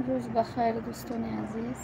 Рӯз ба хайр, дӯстони азиз.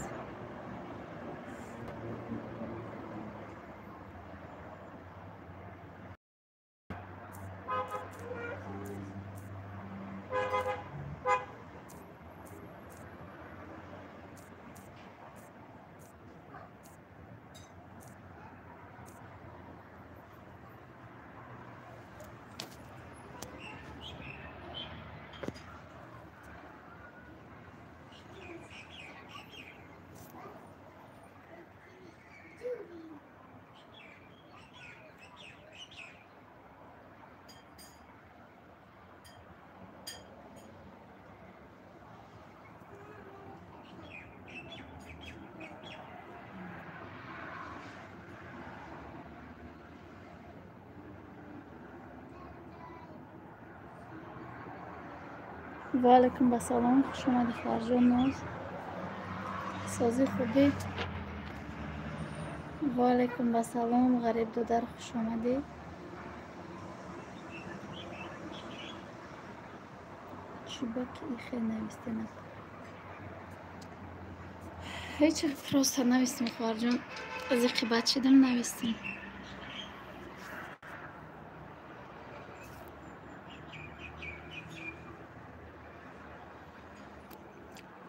Ва алайкум ассалом, хуш омадӣ, хоҳарҷон Ноз. Созӣ, хубӣ? Ва алайкум ассалом, Ғариб додар, хуш омадӣ. Чӣ ба ки ихел навистена? Ҳеҷ, просто навистем, хоҳарҷон. Зиқи бад шидам, навистем.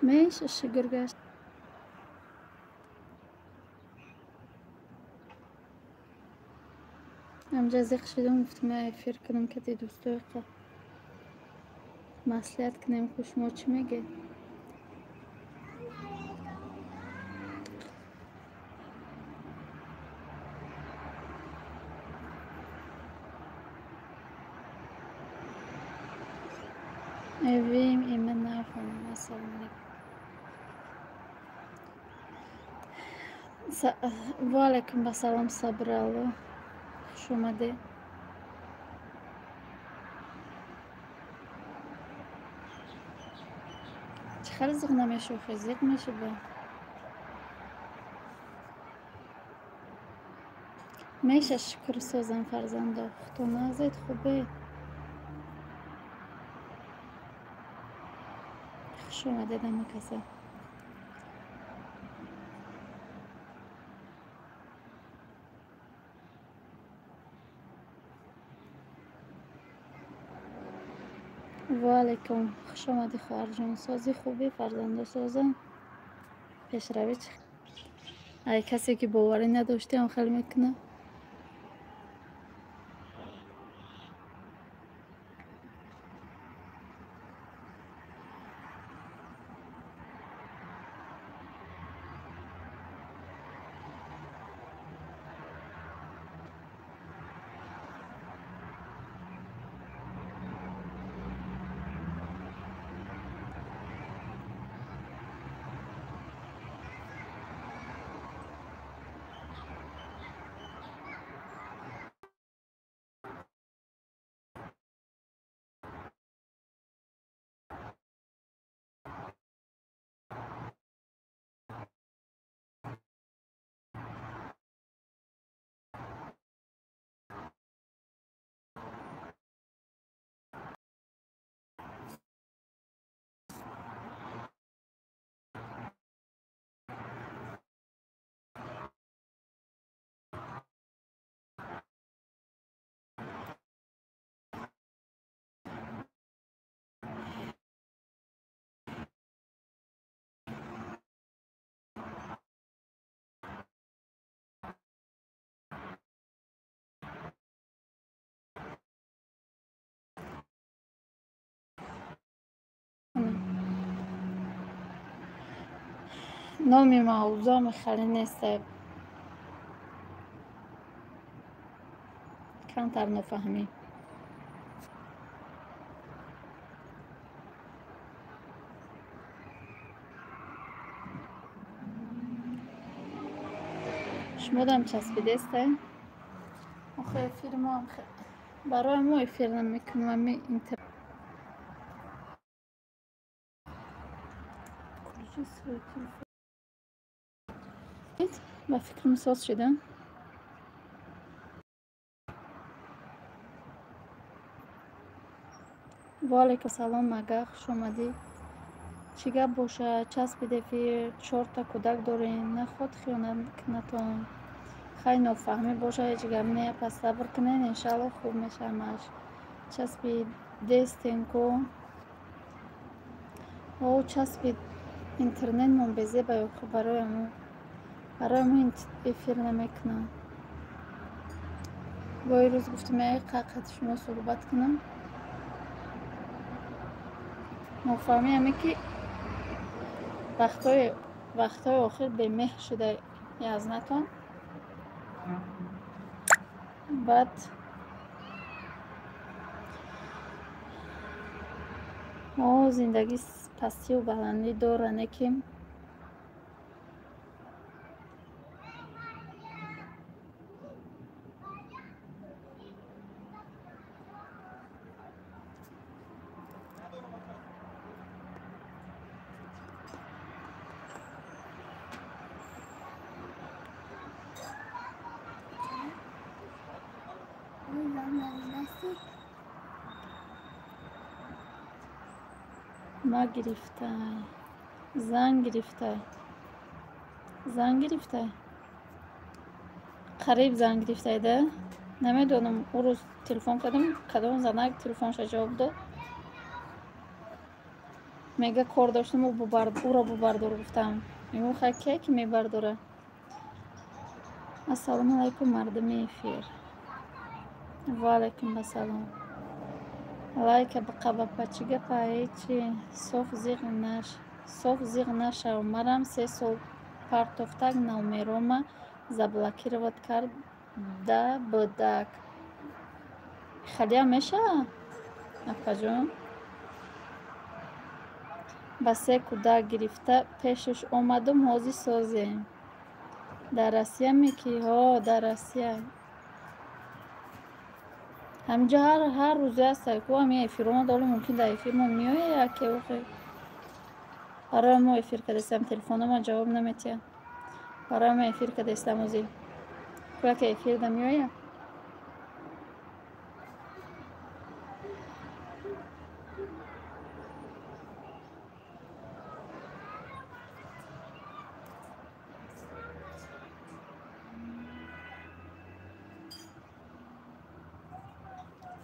Меша, шукр гашт. Ҳамҷа зиқ шидам, гуфтам, я эфир кунам, кати дӯстои маслиҳат кунем, ку шумо чӣ мегӯед? Эвим имена хонум, ассалому алайкум. Ва алайкум ассалом, Сабралло, хуш омадед. Чӣ хеле зиқ намешавӣ? Зиқ мешава. Меша, шукр, созам, фарзандо. Худо назед, хубе? Хуш омадед ҳама каса. Ва алайкум, хуш омадӣ, хоҳарҷон. Созӣ, хубӣ? Фарзандо созам? Пешравӣ чӣ? Ай касе ки боварӣ надоштиам, хеле мекунад. Номи мавзӯъ хеле нест. Камтар нофаҳмӣ. Шумодам часпидесте? Охе, эфири мо барои мо эфир намекунем, ами интер ба фикрам соз шуда. Ва алайкум салом, Мага, хуш омадӣ. Чӣ гап бошад? Часпид эфир, чорта кӯдак дорем, наход хиёнат кунатон. Хай нофаҳмӣ бошад, ҳеҷ гап не, пас сабр кунед, иншаалло хуб мешавад ҳамааш. Часпид дестен ку. О, часпид интернетмон безеба ё барои мо эфир намекунам. Бо ирӯз гуфтам як қати шумо суҳбат кунам. Нофаҳмӣ ҳаме ки вақтҳои охир бемеҳр шуда язнатон. Баъд о зиндагӣ пастию баландӣ дорад, не ки ма гирифтай, зан гирифтай, зан гирифтай, қариб зан гирифтай да. Намедонам, ӯ рӯз телефон кардам, кадом занак телефонша ҷавоб дод. Мега кор доштам, ӯро бубардор гуфтам. Мегӯм хай кие ки мебардора? Ассалому алайкум, мардуми эфир. Ва алайкум ассалом. Лайка биқабапа, чӣ гапа? Ҳечи, соф зиғ нашав. Марам 3 сол партофтак номерома заблокировать карда будак. Халиам мешавад, апаҷон? Ба се кӯдак гирифта пешаш омадум, ҳозир созем. Дар Россия мекӣ? Ҳо, дар Россия. Ҳаминҷо ҳар рӯзе ҳастай ку ҳамин эфирҳома доли, мумкин дар эфирмон меояд яке охир. Барои мо эфир кардастам, телефонома ҷавоб наметиҳад. Барои мо эфир кардастам озир. Ку яке эфирда меояд?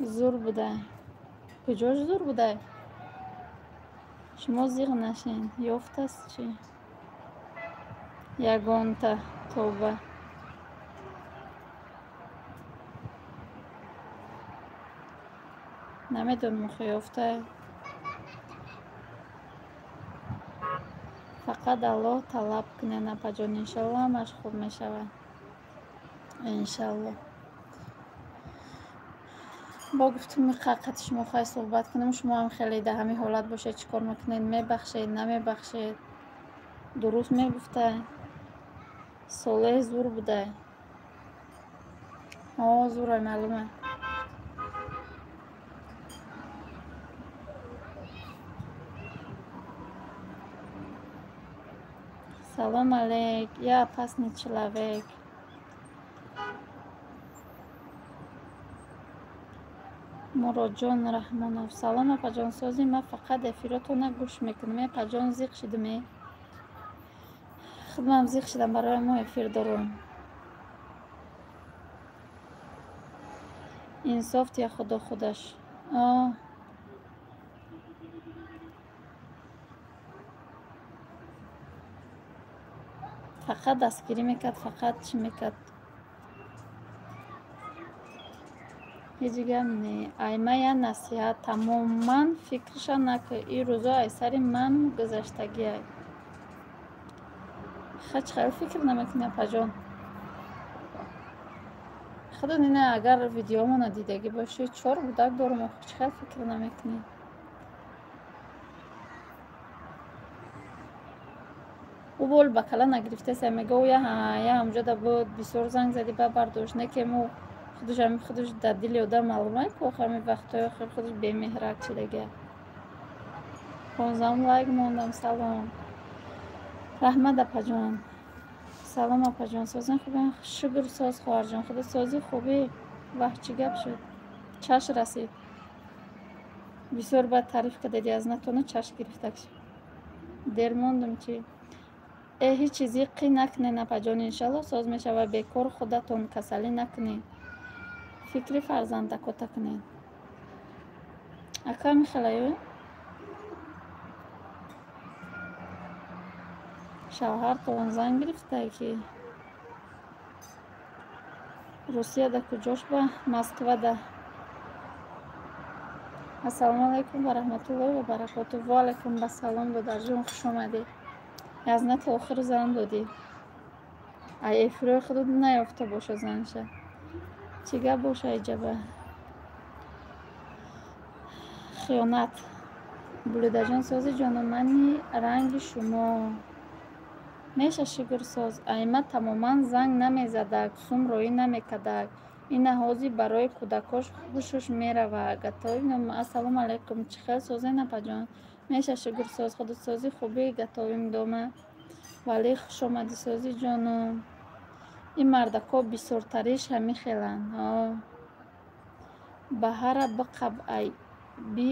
Зур будай. Куҷош зур будай? Шумо зиғ нашед. Ёфтаст чӣ? Ягонта тоба. Намедонам охи ёфтай. Фақат Аллоҳ талаб кунед, апаҷон, иншалло ҳамаш хуб мешавад. Иншалло. Бо гуфтум қати шумо хай суҳбат кунам, шумо ҳам хеле дар ҳамин ҳолат бошед, чӣ кор мекунед? Мебахшед, намебахшед? Дуруст мегуфтай? Солеҳ зур будай. Ҳо, зурай, маълума. Салом алейк, я опасный человек. Муродҷон Раҳмонов. Салом, апаҷон, созӣ? Ман фақат эфиротона гӯш мекунам. Э, апаҷон, зиқ шудиме? Худмам зиқ шудам, барои мо эфир дорум. Инсоф тия Худо худаш. О, фақат дастгирӣ мекард, фақат чӣ мекард? Ҳеҷ гап не. Айма я насиҳат, тамоман фикрша накун. Ин рӯзо ай сари ман гузаштагиай. Ха, чӣ хел фикр намекунӣ, апаҷон? Худо нина, агар видеомона дидагӣ бошӣ, чор кӯдак дорум, охи чӣ хел фикр намекунӣ? Ӯ бол ба кала нагирифтаст, мега ӯ я ҳамҷода буд, бисёр занг зади, ба бардошт. Не ки мо худаш ҳами худаш дар дили одам маълума ку охир ҳамин вақтҳои охир худаш бемеҳрак шудагия. 15-ум лайк мондам, салом. Раҳмат, апаҷон. Салом, апаҷон, созин, хубен? Шукр, соз, хоҳарҷон, худо созӣ, хубӣ? Ваҳ, чӣ гап шуд? Чаш расид. Бисёр бад таъриф кардеди аз натона чаш гирифтак шуд. Дер мондум чӣ? Э, ҳеҷ чизи қӣ накунед, апаҷон, иншаллоҳ соз мешавад. Бекор худатон касалӣ накунед. Фикри фарзандакота кунед. Ака михелаю? Шавҳартон зан гирифта ки? Русияда куҷош ба? Москвада. Ассалому алайкум ва раҳматуллоҳи ва баракотуҳ. Ва алайкум ассалом, додарҷон, хуш омадед. Язнати охир зан додӣ. Ай эфирои худо наёфта боша занша. Чӣ гап боша иҷаба? Хиёнат. Булидаҷон сози ҷономани ранги шумо. Меша шукрсоз. Айма тамоман занг намезадак, сум роӣ намекардак. Ина ҳозир барои кӯдакош хушуш меравад. Гатовим. Ассалому алайкум. Чӣ хел созен, апаҷон? Меша шукрсоз. Худосозӣ хубӣ гатовим дома. Вале хушомадӣ сози ҷоном. Ин мардако бисёртариш ҳамин хеланд. Баҳара биқаб ай би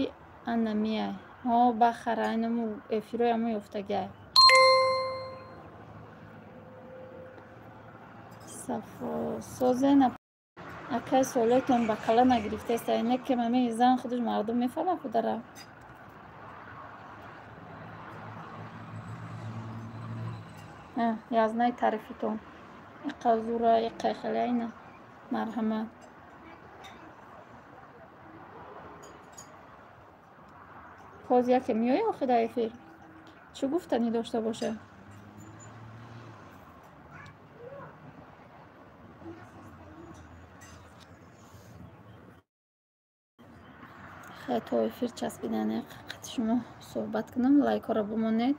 анамиай. Ҳо, бахара инаму эфирои аму ёфтагиай. Сафо созен акай солетон ба кала нагирифтаест. Не ки ҳамин зан худаш мардум мефаҳмад худара. Язнаи тарифитон. Иқа зура, иқа хеле айна. Марҳамат. Боз яке меояд охи дар эфир? Чӣ гуфтанӣ дошта боша? Хай то эфир часпидане қати шумо суҳбат кунам, лайкҳоро бимонед.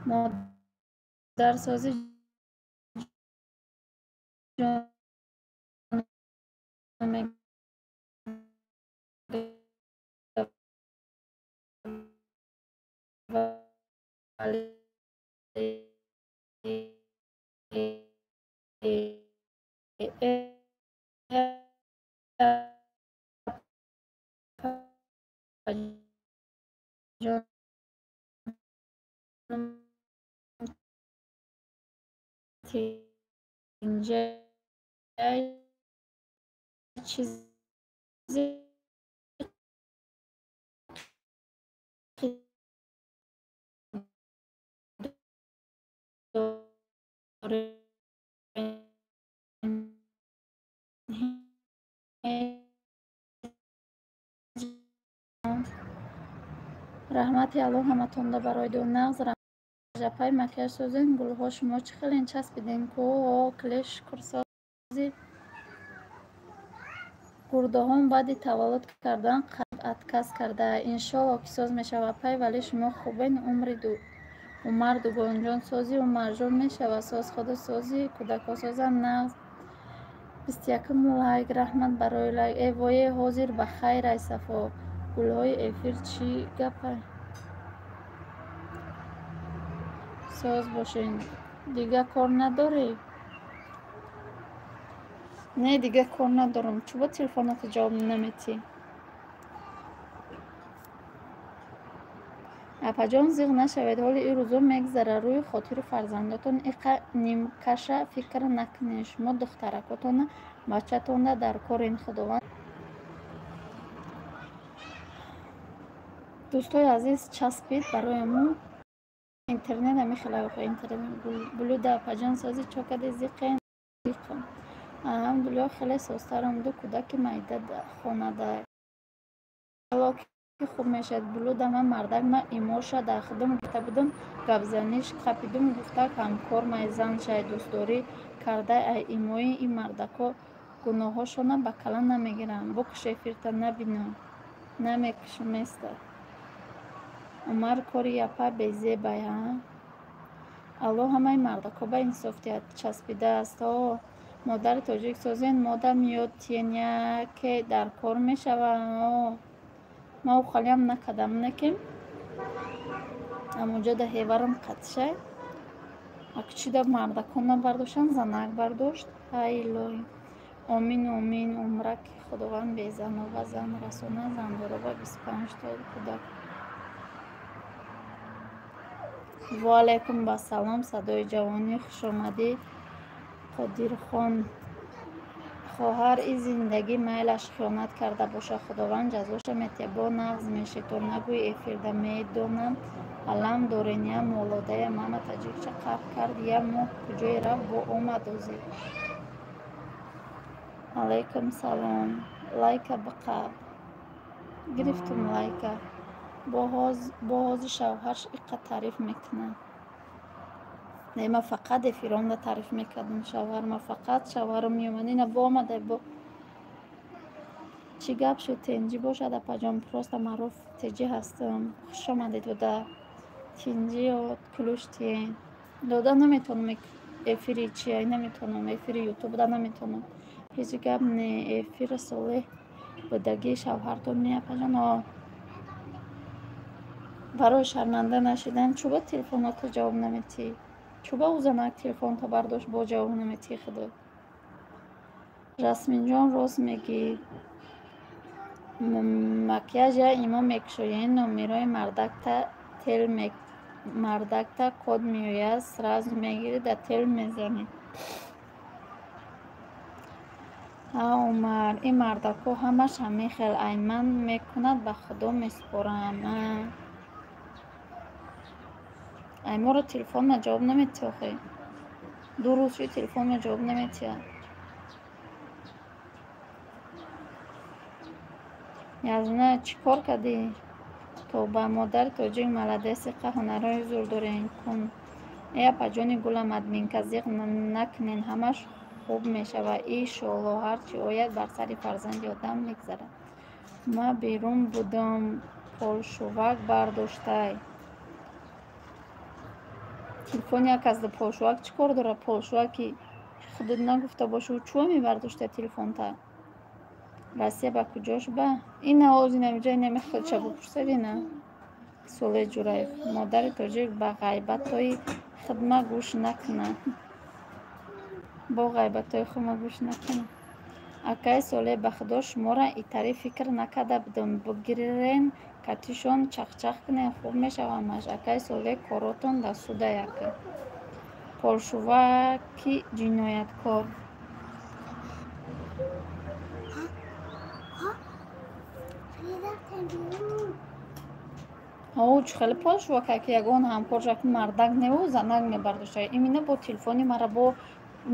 Модарсозӣ чизе раҳмати Аллоҳ ҳаматонда барои ду нағз ражапай макияж созен. Гулҳо шумо чӣ хелен часпиден ку? Клеш шукрсози. Гурдаҳом баъди таваллуд кардан қалб отказ карда. Иншоалло ки соз мешавад пай. Вале шумо хубен. Умри Умар дугонҷон сози. Умарҷон мешава соз. Худо сози. Кӯдако созанд нағз. 21 лайк. Раҳмат барои лайк. Э вое ҳозир ба хайр ай Сафо. Гулҳои эфир чӣ гапай? Соз бошен. Дига кор надорӣ? Не, дига кор надорам. Чӯ ба телефонато ҷавоб наметӣ? Апаҷон, зиғ нашавед. Ҳоли ин рӯзо мегзара. Рӯи хотири фарзандотон иқа нимкаша фикр накунед. Шумо духтаракотона бачатонда дар корен. Худованд. Дӯстои азиз, часпид барои мо интернет ҳамин хела интернет. Блюда апаҷон сози чокади зиқен. Алҳамдулиллоҳ, хеле созтарам. Ду кӯдаки майда хонада. Иншаллоҳ, ки хуб мешавад. Блуда ман мардак ма имоша дар худам гуфта будам, гапзаниш қапидум, гуфтак ҳамкор май зан шай дӯстдорӣ кардай ай имои ин мардако гуноҳошона ба кала намегирам. Букш эфирта набинам. Намекушам места. Умар кори япа безебай ҳа? Аллоҳ ҳамаи мардако ба инсоф диҳад. Часпидааст. О, модари тоҷик созен модам ёд тиен яке дар кор мешава. О, ма ухалиам накардам, некем амуҷода ҳеварам қатшай. Акчида мардакон набардоштан, занак бардошт. Ҳай илоҳӣ. Омин, омин. Умра ки Худованд безану ва зан расона, зандоро ба 25 то кӯдак. Ва алайкум ассалом, садои ҷавонӣ, хушомадӣ, Қодирхон. Хоҳар, и зиндагӣ майлаш хиёнат карда боша, Худованд ҷазоша метиҳад. Бо нағз мешӣ, то нагӯи эфирда медонам, алам дорен я молодая мама таҷикча қаҳр кард, я моҳ куҷое рафт, бо омад озир. Алайкум салом. Лайка биқаб. Гирифтум лайка. Бо ҳози шавҳарш иққа таъриф мекунад. Не, ма фақат эфиронда таъриф мекардам шавҳар, ма фақат шавҳарам меомад. Ина бо омада бо. Чӣ гап шуд? Тинҷӣ бошад, апаҷон, просто маъруф теҷӣ ҳастам. Хуш омадед, дода. Тинҷӣ кулуш тиен. Дода наметавонам эфири чия, наметавонам эфири ютубда наметавонам. Ҳеҷ гап не, эфир солеҳ будагии шавҳартон не, апаҷон. О, барои шарманда нашидан чӯба телефонато ҷавоб наметиҳӣ? Чӯба ӯ занак телефонто бардошт, бо ҷавоб наметиҳӣ худо? Жасминҷон, рост мегӣ. Макияж я имо мекушоен, номерои мардакта тел мардакта код меояд, сразу мегирӣ да тел мезанӣ. Ҳа, Умар, ин мардако ҳамаш ҳамин хел айман мекунад, ба Худо месупорам. Айморо телефонма ҷавоб наметиҳ охи. Ду рӯз шуд телефонма ҷавоб наметиҳад. Язна, чӣ кор кардӣ? То ба модари тоҷик молодец, иққа ҳунарҳои зур дорен кун. Э апаҷони гулам, админка зиқ накунен, ҳамаш хуб мешава. Иншоаллоҳ, ҳар чӣ ояд бар сари фарзанди одам мегзарад. Ма берун будам, полшувак бардоштай. Телефони як аз полшувак чӣ кор дорад? Полшуваки худат нагуфта бошӣ, ӯ чӯ мебардошта телефонта? Россия ба куҷош ба? Ина оз инамиҷа инами худша бупурсед ина. Солеҳ Ҷураев. Модари тоҷик ба ғайбатҳои хидма гӯш накунад. Бо ғайбатҳои худма гӯш накунад. Акаи Солеҳ, ба Худо шуморо итари фикр накарда будам. Бигирен катишон чахчах кунен, хуб мешава ҳамаш. Акаи Солеҳ, коротон дар судай ака. Полшуваки ҷинояткор. Ҳо, чӣ хеле полшувака ки ягон ҳамкорша ки мардак неву занак мебардошта. Имина бо телефони мара бо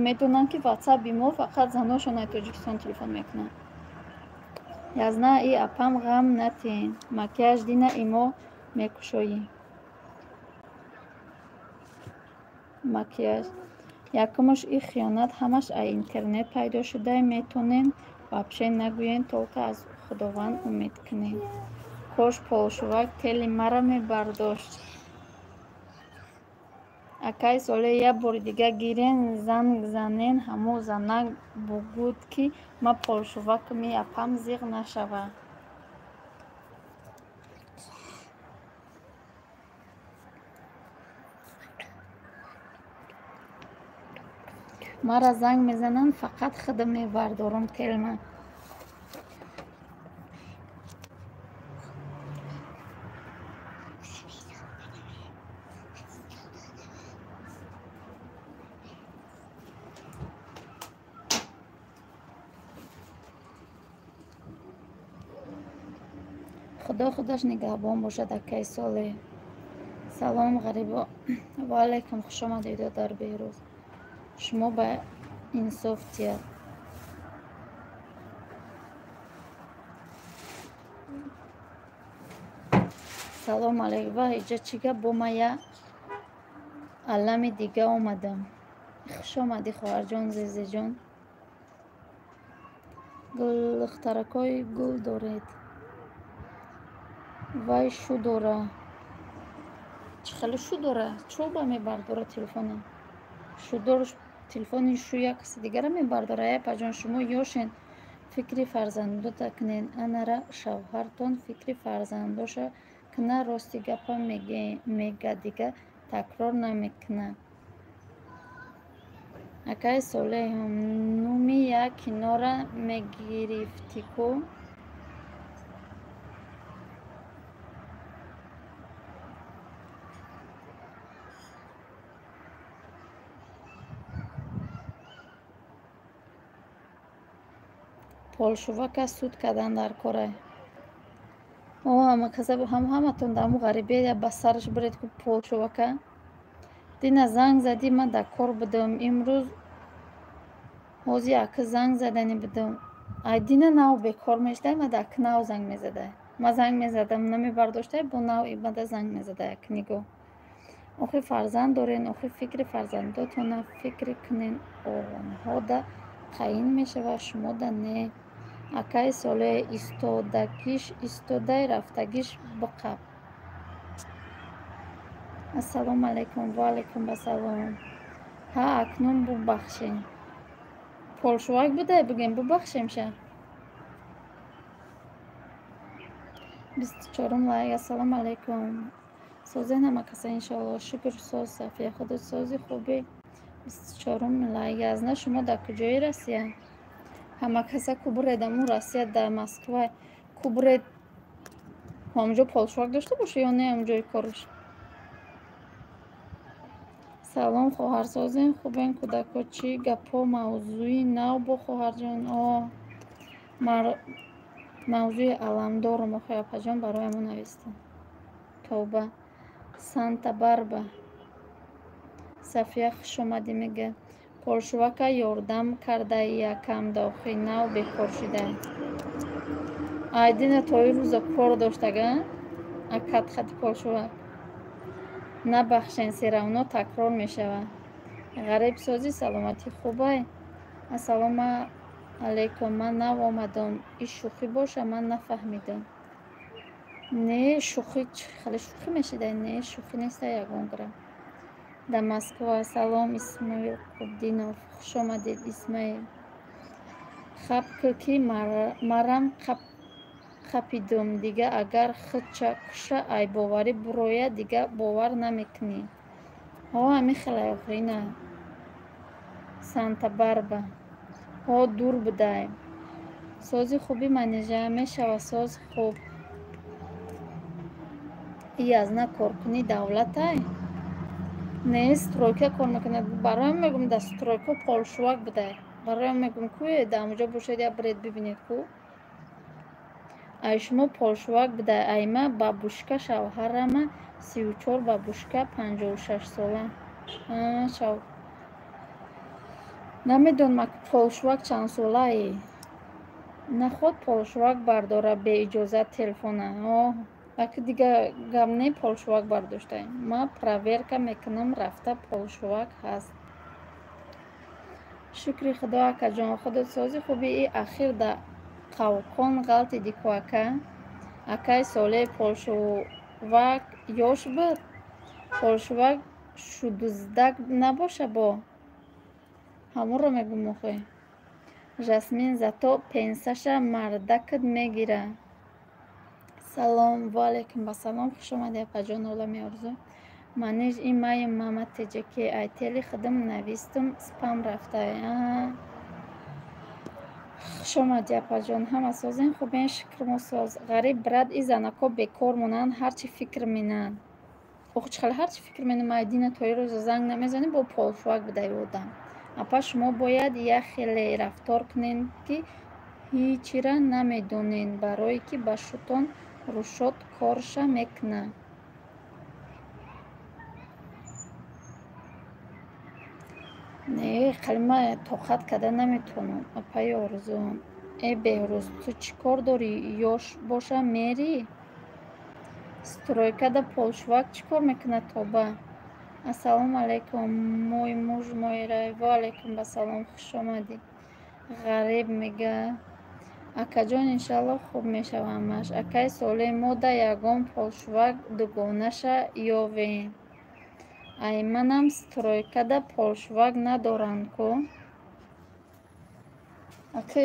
медонанд ки ватсапи мо фақат заношон ай Тоҷикистон телефон мекунанд. Язна и апам ғам натиҳен. Макияж дина имо мекушоӣ. Макияж. Якумаш и хиёнат ҳамаш ай интернет пайдо шудай, метонем вообще нагӯен, только аз Худованд умед кунем. Кош полшувак тели мара мебардошт. Акаи Солеҳ, як бори дига гирен, занг занен, ҳамо занак бугӯд ки ма полшувакам, и апам зиқ нашава. Мара занг мезананд, фақат худам мебардорам телма. Худо худаш нигаҳбон бошад, акаи Солеҳ. Салом, ғарибо. Ва алайкум, хуш омадед, дар Беҳрӯз. Шумо ба инсоф тиҳад. Ассалому алайкум. Ва иҷа чӣ гап, бо ма я алами дига омадам. Хуш омадӣ, хоҳарҷон, Зезеҷон. Гулдухтаракҳои гул доред. Вай шу дора. Чӣ хеле шу дора? Чӯба мебардора телефона? Шудор телефони шу як каси дигара мебардора. Ай апаҷон, шумо ёшен, фикри фарзандота кунен. Анара шавҳартон фикри фарзандоша кна, рости гапа мега, дига такрор намекуна. Акаи Солеҳ, нуми як кинора мегирифтӣ ку? Полшувака суд кардан дар корай. О, ҳаматон дар ҳамун ғарибия ба сараш биред ку полшувака. Дина занг задӣ, ман дар кор будам. Имрӯз ҳозир ака занг заданӣ будам. Ай дина нав бекор мешудай, ман дар нав занг мезадай. Ман занг мезадам, намебардоштай, бо нав имада занг мезадай як нигоҳ. Охи фарзанд дорен, охи фикри фарзандотона фикр кунен. Онҳода таъин мешавад, шумода не. Акаи Солеҳ, истодагиш истодай, рафтагиш биқаб. Ассалому алайкум. Ва алайкум ассалом. Ҳа, акнун бубахшем. Полшувак будай, бигем бубахшемша. 24-ум лайк. Ассалому алайкум. Созен ҳама каса, иншоалло. Шукр, соз, Сафия, худо сози хубӣ. 24-ум лайк. Язна, шумо дар куҷои Россия? Ҳама каса кубред, аму Россия дар Москва кубред. Ҳамҷо полшувак дошта боша ё не ҳамҷои кораш? Салом, хоҳарсозен, хубен, кӯдако, чӣ гапҳо, мавзӯи нав бо хоҳарҷон? О, мавзӯи аламдорум, охи апаҷон барои мо навистам. Тавба. Санта Барба. Сафия, хуш омадӣ мега. Полшувака ёрдам кардаи якам дохи нав бекор шудай. Айдина то ин рӯза кор доштага, акат хати полшувак. Набахшен, серавно такрор мешавад. Ғариб созӣ, саломатӣ хубай? Ассалому алайкум, ман нав омадам. Ин шӯхӣ боша, ман нафаҳмидам. Не, шӯхӣ хеле шӯхӣ мешидай, не, шӯхӣ неста ягон грамм. Дар Москва. Салом, Исмоил Қубдинов. Хуш омадед, Исмоил. Хаб кӯ ки марам қапидум, дига агар худча куша айбоварӣ буроя, дига бовар намекунӣ. Ҳо, ҳамин хелай охирина. Санта Барба. Ҳо, дур будай. Сози хуби манижа мешава, соз хуб. Язна коркуни давлатай? Не, стройка кор мекунад. Бароям мегум, дар стройка полшувак будай. Бароям мегум, ку дар ҳамҷо бошед, як бред бибинед ку. Ай шумо полшувак будай, айма бабушка шавҳарама 34, бабушка 56 сола. Шав. Намедонам, полшувак чанд солае. Наход полшувак бардора беиҷозат телефона. О, аки дига гап не, полшувак бардоштай. Ма проверка мекунам, рафта полшувак ҳаст. Шукри худо, акаҷон, худо сози хуби. И ахир да қавқон ғалтиди ку ака. Акаи Солеҳ, полшувак ёш буд? Полшувак шудуздак набоша бо? Ҳамонро мегум охе. Жасмин зато пенсаша мардакат мегира. Салом, ва алайкум ассалом. Хуш омадӣ, апаҷон, олами орзу. Маниж ин майи мама теҷаке айтели худам навистум, спам рафтай. Хуш омадӣ, апаҷон, ҳама созен, хубен, шукр мо соз. Ғариб брат, и занако бекор монанд, ҳарчи фикр минанд. Ох, чӣ хеле ҳарчи фикр минам, майдина то ин рӯза занг намезанӣ, бо полшувак будай одам. Апа, шумо бояд як хеле рафтор кунед, ки ҳичира намедонед, барое ки ба шутон рӯшод корша мекунад. Не, қалима тоқат карда наметавонам, апаи орзу. Э, Беҳрӯз, ту чӣ кор дорӣ? Ёш боша мерӣ? Стройкада полшувак чӣ кор мекунад Тоба? Ассалому алайкум, мой муж, мой рай. Ва алайкум ассалом, хуш омадӣ. Ғариб мега. Акаҷон, иншалло хуб мешава ҳамаш. Акаи Солеҳ, мо да ягон полшувак дугонаша ёвем. Ай манам стройкада полшувак надоранд ку? Аки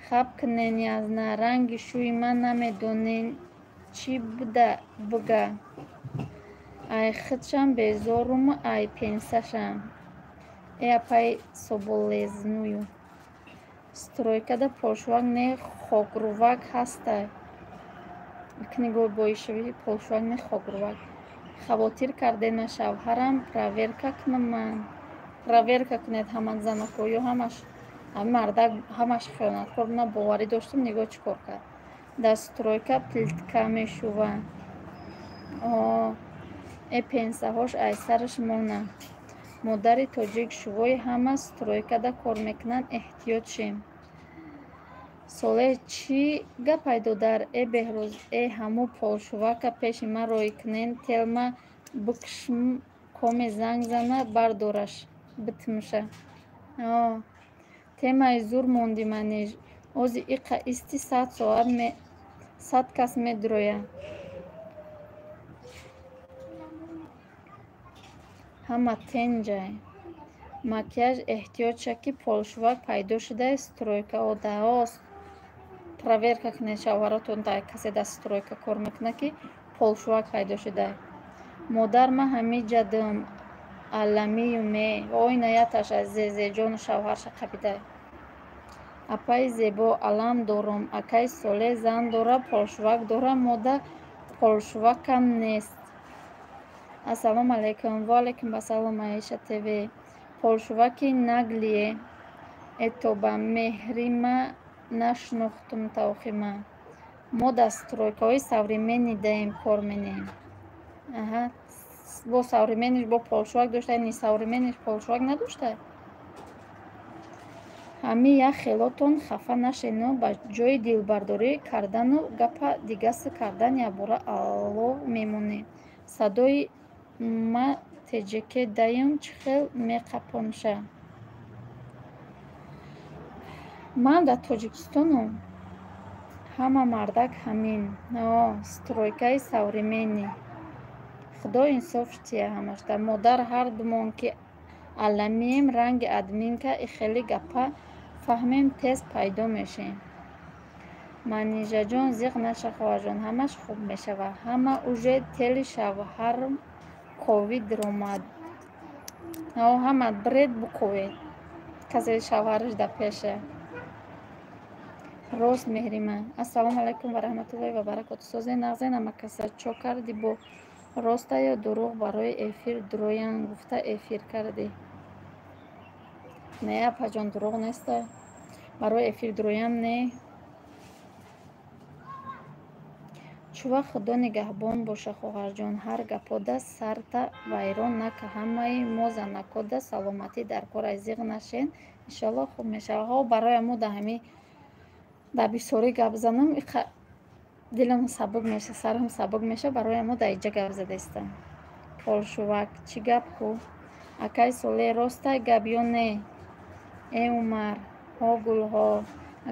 хаб кунен язна, ранги шӯи ман намедонен чӣ буда буга. Ай худшам безоруму ай пенсашам. Э апай соболезную. Стройкада полшувак не хокрувак ҳастай. Книгои боишави полшувак не хокрувак. Хавотир кардена шавҳарам проверка кунам ман. Проверка кунед ҳама занако ё ҳамаш мардак ҳамаш хиёнаткор. На боварӣ доштам, нигоҳ чӣ кор кард. Дар стройка плитка мешува. Э пенсаҳош ай сараш мона. Модари тоҷик шувои ҳама стройкада кор мекунанд, эҳтиёт шем. Солеҳ чӣ гапай додар? Э Беҳрӯз, э ҳаму полшувака пеши ман рой кунен, телма бикшм коме занг зана бардораш битмша. Темаи зур монди манеж. Ози иқа исти сад соат сад кас медроя. Ҳама тенҷай. Макияж эҳтиёт ша ки полшувак пайдо шудаи стройка одаост. Проверка кунед шавҳаротон дар касе дар стройка кор мекунад ки полшувак пайдо шудай. Модар ма ҳамиҷадам аламию ме. Ой наяташ аз зезеҷону шавҳарша қабидай. Апаи зебо алам дорум. Акаи Солеҳ зан дора, полшувак дора, мода полшувакам нест. Ассалому алайкум. Ва алайкум ассалом, Аиша ТВ. Полшуваки наглие. Э Тоба, меҳрима нашнохтум тавхима. Мо дар стройкаҳои современный даем кор менем. Аҳа, бо современныйш бо полшувак доштай, не современныйш полшувак надоштай. Ҳами як хелотон хафа нашену ба ҷои дилбардорӣ кардану гапа дигаси кардан якбора алов мемонем. Садои ма теҷеке даем чӣ хел меқапонша. Ман дар Тоҷикистонум. Ҳама мардак ҳамин. Стройкаи современный. Худо инсоф тия ҳамашда. Модар ҳар думон ки аламием ранги админка и хеле гапа фаҳмем тез пайдо мешем. Манижаҷон зиқ наша хоҳарҷон, ҳамаш хуб мешава. Ҳама уже тели шавҳарм ковид ромад. Ҳама бред буковед. Касе шавҳараш дар пеша. Рост меҳрима. Ассалому алайкум ва раҳматуллоҳи ва баракоту. Созе нағзе намакаса чо карди бо роста ё дурӯғ барои эфир дуроян гуфта эфир кардӣ? Не, апаҷон, дурӯғ неста. Барои эфир дуроян не. Чува худо нигаҳбон боша хоҳарҷон, ҳар гапода сарта вайрон нака. Ҳамаи мо занакода саломатӣ дар кор зиғ нашен, иншалло хуб мешава. Ҳо барои мо да ҳами дар бисёрӣ гап занам иқа дилам сабук меша, сарам сабук меша, барои мо дар иҷа гап задаистам. Полшувак чӣ гап ку? Акаи Солеҳ ростай гап ё не? Э Умар, ҳо гулҳо.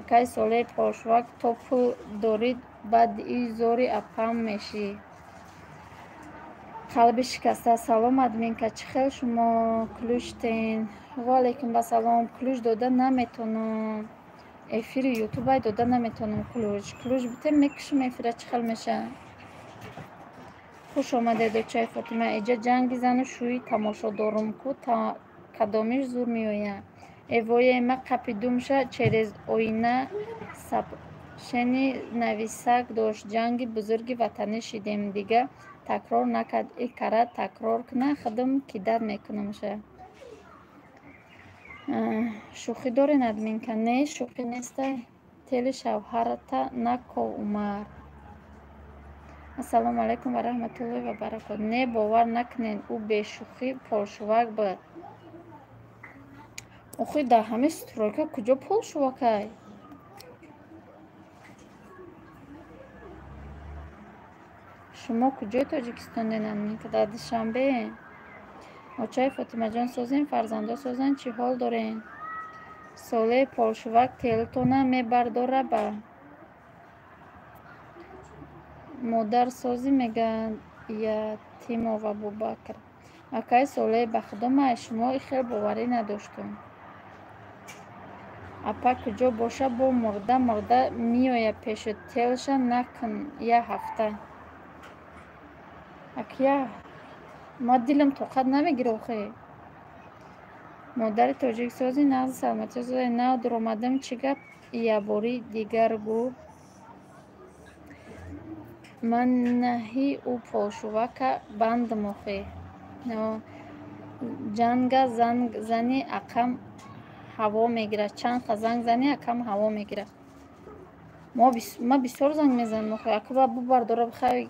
Акаи Солеҳ полшувак то пул дорӣ баъди зори апам мешӣ. Қалби шикаста. Салом админка, чӣ хел шумо ключтен? Ва алайкум ассалом. Ключ дода наметонам. Эфири ютубай дода наметонам ключ. Ключ битем мекушам эфира чӣ хел меша. Хуш омадед дочаи Фотима. Иҷа ҷанги зану шӯи тамошо дорум ку кадомиш зур меояд. Эвое ма қапидумша через оина сабшени нависак дошт. Ҷанги бузурги ватанӣ шидем дига такрор накард. И кара такрор куна худам кидат мекунамша. Шӯхӣ дорен админка? Не, шӯхӣ нестай. Тели шавҳарата наков Умар. Ассалому алайкум ва раҳматуллоҳи ва баракот. Не, бовар накунед, ӯ бешӯхӣ полшувак буд. Охи дар ҳамин стройка куҷо полшувакай? Шумо куҷои Тоҷикистонед? Дар Душанбе? Очаи Фотимаҷон созем, фарзандо созанд, чӣ ҳол дорем? Солеҳ полшувак телтона мебардора ба модар созӣ мегӯяд Ятимов Абубакр. Акаи Солеҳ, ба худо ман аз шумо хел боварӣ надоштум. Апа куҷо боша бо мурда мурда меояд пешут, телша накун як ҳафта. Акия ма дилам тоқат намегира охе. Модари тоҷик сози нағзи саломатӣ созӣ нав дуромадам чӣ гап ябори дигар гӯ. Ман наҳи ӯ полшувака бандам охе. Ҷанга занг зани акам ҳаво мегирад. Чанд занг зани акам ҳаво мегирад. Ма бисёр занг мезанам охе. Ака бубардора бихай.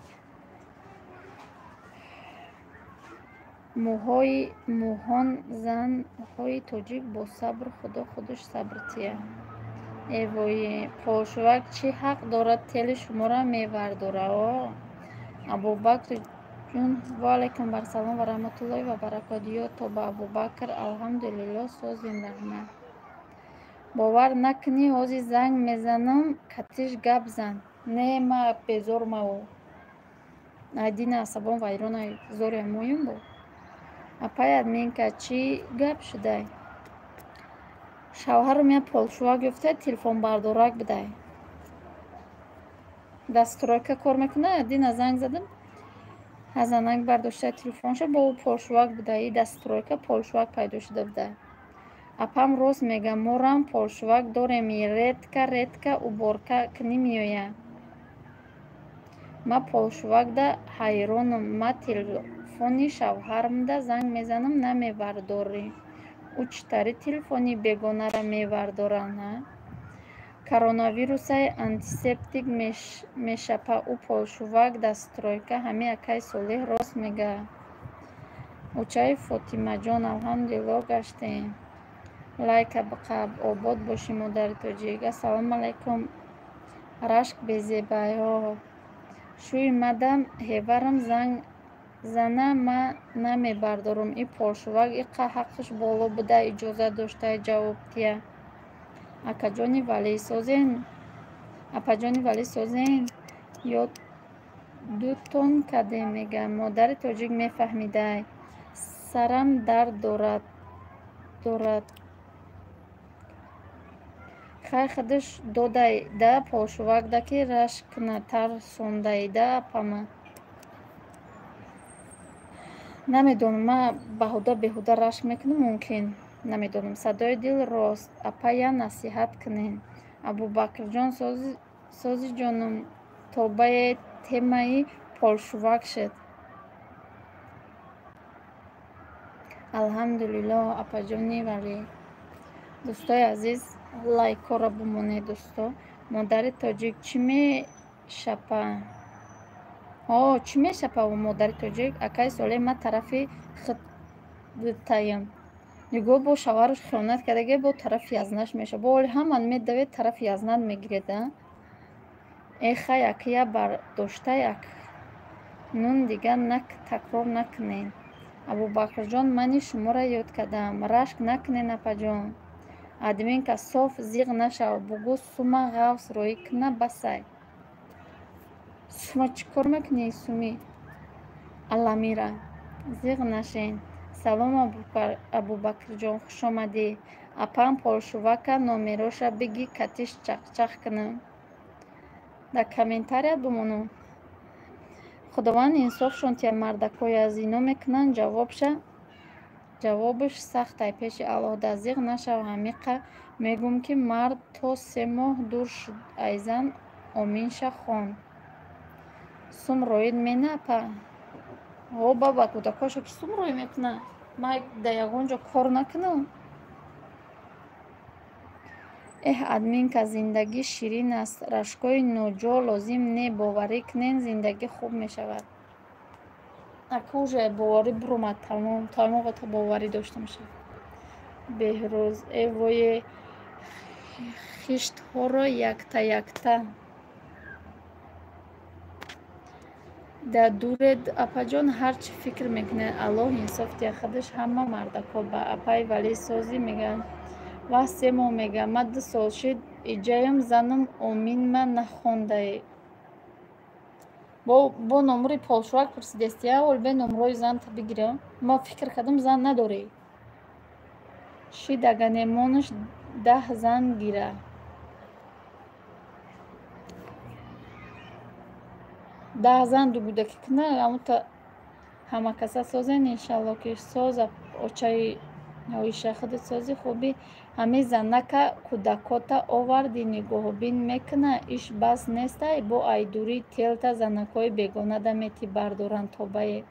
Мӯҳон занҳои тоҷик бо сабр худо худаш сабр тия. Э вои, полшувак чӣ ҳақ дорад тели шуморо мевардора? Абубакр ҷун, ва алайкум ассалом ва раҳматуллоҳи ва баракотуҳ. Ё тоба Абубакр, алҳамдулиллоҳ созем, раҳмат. Бовар накунӣ, ҳозир занг мезанам, катиш гап зан. Не, ма безор мав. Айдина асабон вайрона зоря моюм бо. Апай админка, чӣ гап шудай? Шавҳарам як полшувак ёфта, телефонбардорак будай. Дар стройка кор мекунад, дина занг задам. Ҳазанак бардошта телефонша, бо ӯ полшувак будай. И дар стройка полшувак пайдо шуда будай. Апам рост мега, морам полшувак дорем, редка редка уборка кунӣ меояд. Ма полшувакда ҳайронам, ма телефони шавҳарамда занг мезанам, намевардорӣ. Ӯ чӣ тари телефони бегонара мевардоранд, а? Коронавирусай антисептик мешапа ӯ полшувак дар стройка ҳамин акаи Солеҳ рост мега. Очаи Фотимаҷон, алҳамдулиллоҳ гаштем. Лайка биқаб, обод бошӣ модари тоҷик. Ассалому алайкум. Рашк безебайҳо. Шӯи мадам ҳеварам занг зана ма намебардорам. И полшувак иқа ҳаққаш боло буда, иҷозат доштай ҷавоб тия. Акаҷони валӣ созен, апаҷони валӣ созен, ё дутон кадем мега. Модари тоҷик мефаҳмидай. Сарам дард дорад дорад. Хай худаш додай да полшувак да ки рашк куна тарсондай да апама. Намедонам, ма баҳуда беҳуда рашк мекунам мумкин. Намедонам. Садои дил рост. Апа я насиҳат кунен. Абубакрҷон сози ҷонум тобае темаи полшувак шуд. Алҳамдулиллоҳ апаҷони валӣ. Дӯстои азиз, лайкҳоро бимонед дӯсто. Модари тоҷик чӣ мешапа? Чӣ мешапа модари тоҷик? Акаи Солеҳ, ман тарафи худтаям. Нигоҳ бо шавҳараш хиёнат кардаге, бо тарафи язнаш меша. Бо оли ҳаман медавед, тарафи язнат мегиред, а? Э хай акия бардоштай акнун дигар такрор накунед. Абубакрҷон, мани шуморо ёд кардам. Рашк накунед апаҷон. Админка соф зиғ нашав, бугӯ сума ғафс роӣ куна басай. Сума чӣ кор мекунӣ суми аламира? Зиғ нашен. Салом Абубакрҷон, хушомадӣ. Апам полшувака номероша биги катиш чақчақ кунам. Дар комментарият бимонам. Худованд инсофшон тия мардакҳои аз ино мекунанд, ҷавобаш сахтай пеши Аллоҳ. Да зиғ нашав, ҳамиқа мегӯм ки мард то 3 моҳ дур шуд ай зан оминша хон. Сум роид мена апа? О баба, кӯдакҳоша ки сум роӣ мекунад? Ман дар ягон ҷо кор накунам? Эҳ, админка, зиндагӣ ширин аст. Рашкҳои ноҷо лозим не, боварӣ кунен, зиндагӣ хуб мешавад. Ака уже боварӣ буромад, тамом, тамоғата боварӣ дошта мешавад. Беҳрӯз. Э вое, хиштҳоро якта-якта да дуред, апаҷон, ҳар чӣ фикр мекунед, Аллоҳ инсоф диҳад худаш ҳама мардакҳо ба апаи Валӣ созӣ мегӯянд. Ваҳ, 3 моҳ мегӯям, ма 2 сол шид иҷаям, занам оминма нахондае. Бо номури полшувак пурсидест, я ҳол бе номрои занта бигирам. Ма фикр кардам, зан надорӣ. Шид аганемонаш 10 зан гира. 10 зан дугудаки кина, амута ҳама каса созен, иншалло ки соза очаи оиша худат сози хуби. Ҳами занака кӯдакота оварди нигоҳубин мекуна, иш бас нестай, бо айдурӣ телта занакҳои бегонада мети бардоранд тобае.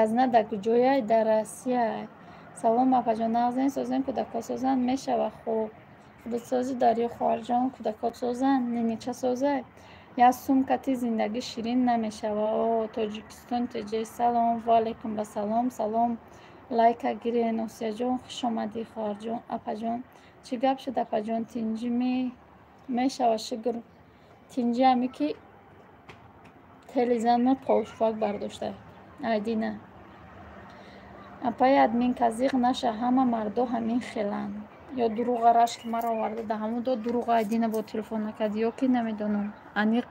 Язна да куҷояй? Дар Россияй. Салом апаҷон, нағзен созен, кӯдакҳо созанд, мешава хуб. Худат созӣ дарё хоҳарҷон, кӯдакҳот созанд, нинича созай. Як сумкати зиндагӣ ширин намешава. О, Тоҷикистон теҷе, салом, ва алайкум басалом, салом. Лайка гирен, Осияҷон, хуш омадӣ хоҳарҷон, апаҷон. Чӣ гап шуд апаҷон, тинҷӣ мешава шукр. Тинҷӣ ҳаме ки тели зан ма полшувак бардошта. Айдина. Апаи админка зиқ наша, ҳама мардо ҳамин хеланд. Ё дурӯға рашк маро оварда да ҳамун до дурӯға Айдина бо телефон накард, ё ки намедонам, аниқ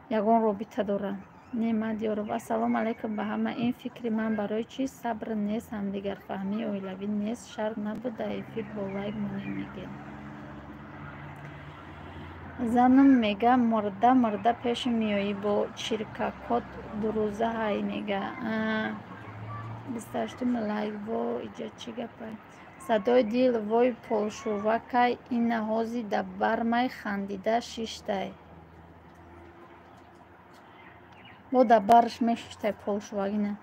ягон робита дорад. Неъмат Ёров. Ассалому алайкум ба ҳама. Ин фикри ман барои чӣ сабр нест, ҳамдигарфаҳмии оилавӣ нест, шарт набуд дар эфир бо лайк монем мегӯяд. Занам мега мурда мурда пеши меоӣ бо чиркакот дурӯза ҳай мега. 28 лайк во иҷа чӣ гапай? Садои дил вой полшувакай ина ҳози да бармай хандида шиштай. Бо да барш мешиштай полшувак ина.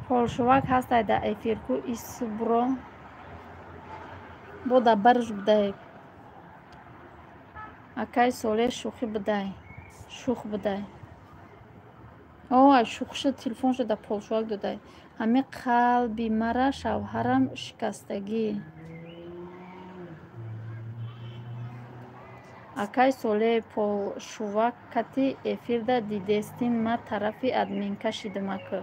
Полшувак ҳастай да эфирку исубро. Бо да барш будай. Акай Солеҳ шӯхӣ будай. Шӯх будай. О, шӯхиша телефонша да полшувак додай. Ҳами қалби мара шавҳарам шикастагӣ. Акай Солеҳ полшувак кати эфирда дидестин ма тарафи админка шидимакӯ.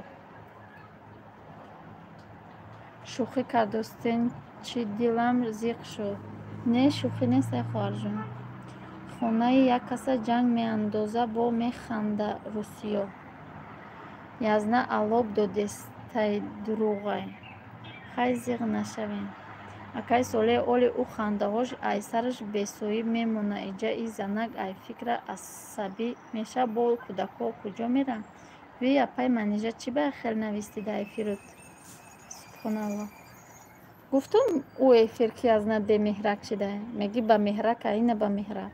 Шӯхӣ кардостен чӣ дилам зиқ шуд. Не, шӯхӣ нест ай хоҳарҷон. Хонаи як каса ҷанг меандоза бо механда русиё. Язна алоб додестай дурӯғай. Хай зиқ нашавем. Акай Солеҳ оли ӯ хандаҳош ай сараш бесоҳиб мемона иҷа и занак ай фикра асабӣ меша бо кӯдакҳо куҷо мерам? Вий апай Манижа чӣ ба хел навистӣ дар эфирут? Субҳоналлоҳ. Гуфтум ӯ эфир ки язна бемеҳрак шида. Мегӣ ба меҳрак, ина ба меҳрак.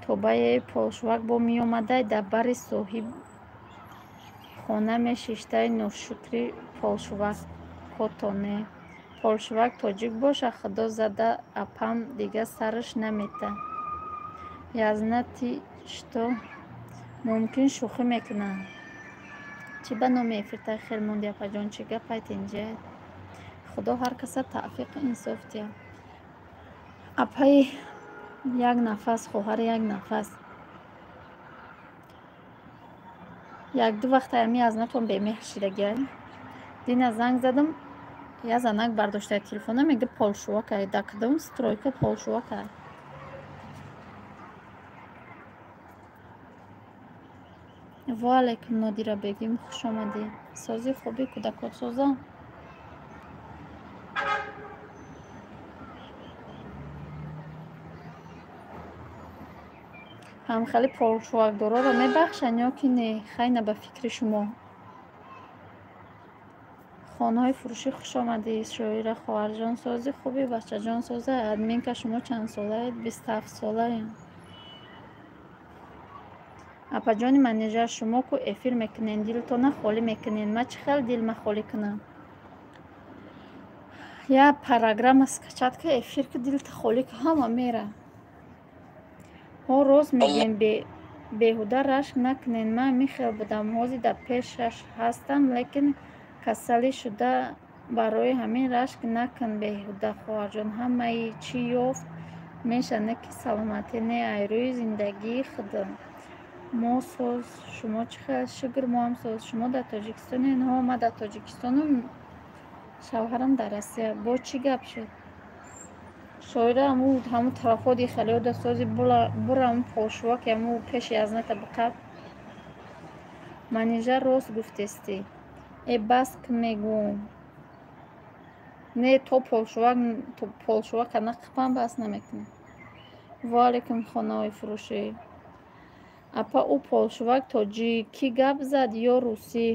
Тобае полшувак бо меомадай дар бари соҳиб хона мешиштай ношукри полшувак котоне. Полшувак тоҷик боша, худо зада апам дига сараш намета. Язна ти что? Мумкин шӯхӣ мекунад. Чӣ ба номи эфиртай хел монди апаҷон, чӣ гапай тинҷиай? Худо ҳар каса тавфиқу инсоф диҳад. Апаи як нафас, хоҳари як нафас. Як-ду вақт ами язнатон бемеҳр шидагиай. Дина занг задам, я занак бардоштай телефона, мега полшувакай. Да кадом стройка полшувакай? Ва алайкум Нодира бегим, хуш омадӣ. Сози хуби кӯдакот соза? Ҳамхели полшувакдороро мебахшанд ё ки не? Хайна ба фикри шумо. Хонаҳои фурӯшӣ хуш омадӣ, шоира хоҳарҷон. Сози хуби бачаҷон соза? Админка шумо чанд солаед? 27 солаем. Апаҷони Манижа, шумо ку эфир мекунен, дилтона холӣ мекунен. Ма чӣ хел дилма холӣ кунам? Я программа скачать ка эфир ка дилта холӣ ка ҳама мера. Ҳо рост мегӯем бе Беҳуда рашк накунед, ман михел будам, ҳозир дар пешаш ҳастам, лекин касалӣ шуда, барои ҳамин рашк накун беҳуда, хоҳарҷон. Ҳамаи чӣ ёфт мешавад, не ки саломатӣ, не ай рӯи зиндагии худам. Мо соз, шумо чӣ хел? Шукр, моам соз. Шумо дар Тоҷикистонед? Ҳо, ман дар Тоҷикистонам, шавҳарам дар Россия. Бо чӣ гап шуд? Шоира ҳамун тарафҳо дихалиёда сози бура ҳамун полшувак ҳамун пеши язната биқаб. Манижа, рост гуфтестӣ. Э, бас мегӯм. Не, то полшувака нақипам, бас намекунам. Ва алайкум, хонаҳои фурӯшӣ. Апа, ӯ полшувак тоҷикӣ гап зад ё русӣ?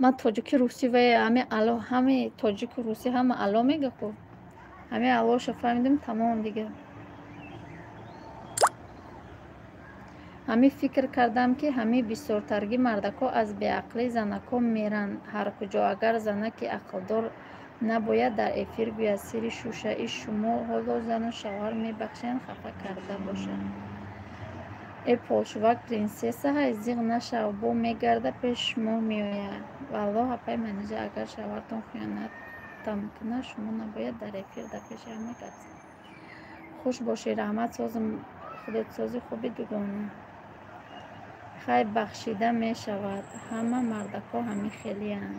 Ман тоҷики русӣ ва ҳами ало, ҳами тоҷику русӣ ҳама ало мега ку. Ҳами алоша фаҳмидим, тамом дига. Ҳами фикр кардам, ки ҳами бисёртарги мардако аз беақлии занако меранд ҳар куҷо. Агар занаки ақлдор набояд дар эфир гӯяд сири шушаи шумо, ҳоло зану шавҳар мебахшанд, хафа карда бошад. Э, полшувак принсесса ҳай, зиғ нашав, бо мегарда пеши шумо меояд. Валлоҳ, апаи Манижа, агар шавҳартон хиёнатам кунад, шумо набояд дар эфир дар пеши ҳама гап занед. Хуш бошӣ, раҳмат, созм худат сози хуби дугона. Хай, бахшида мешавад, ҳама мардако ҳамин хелиянд.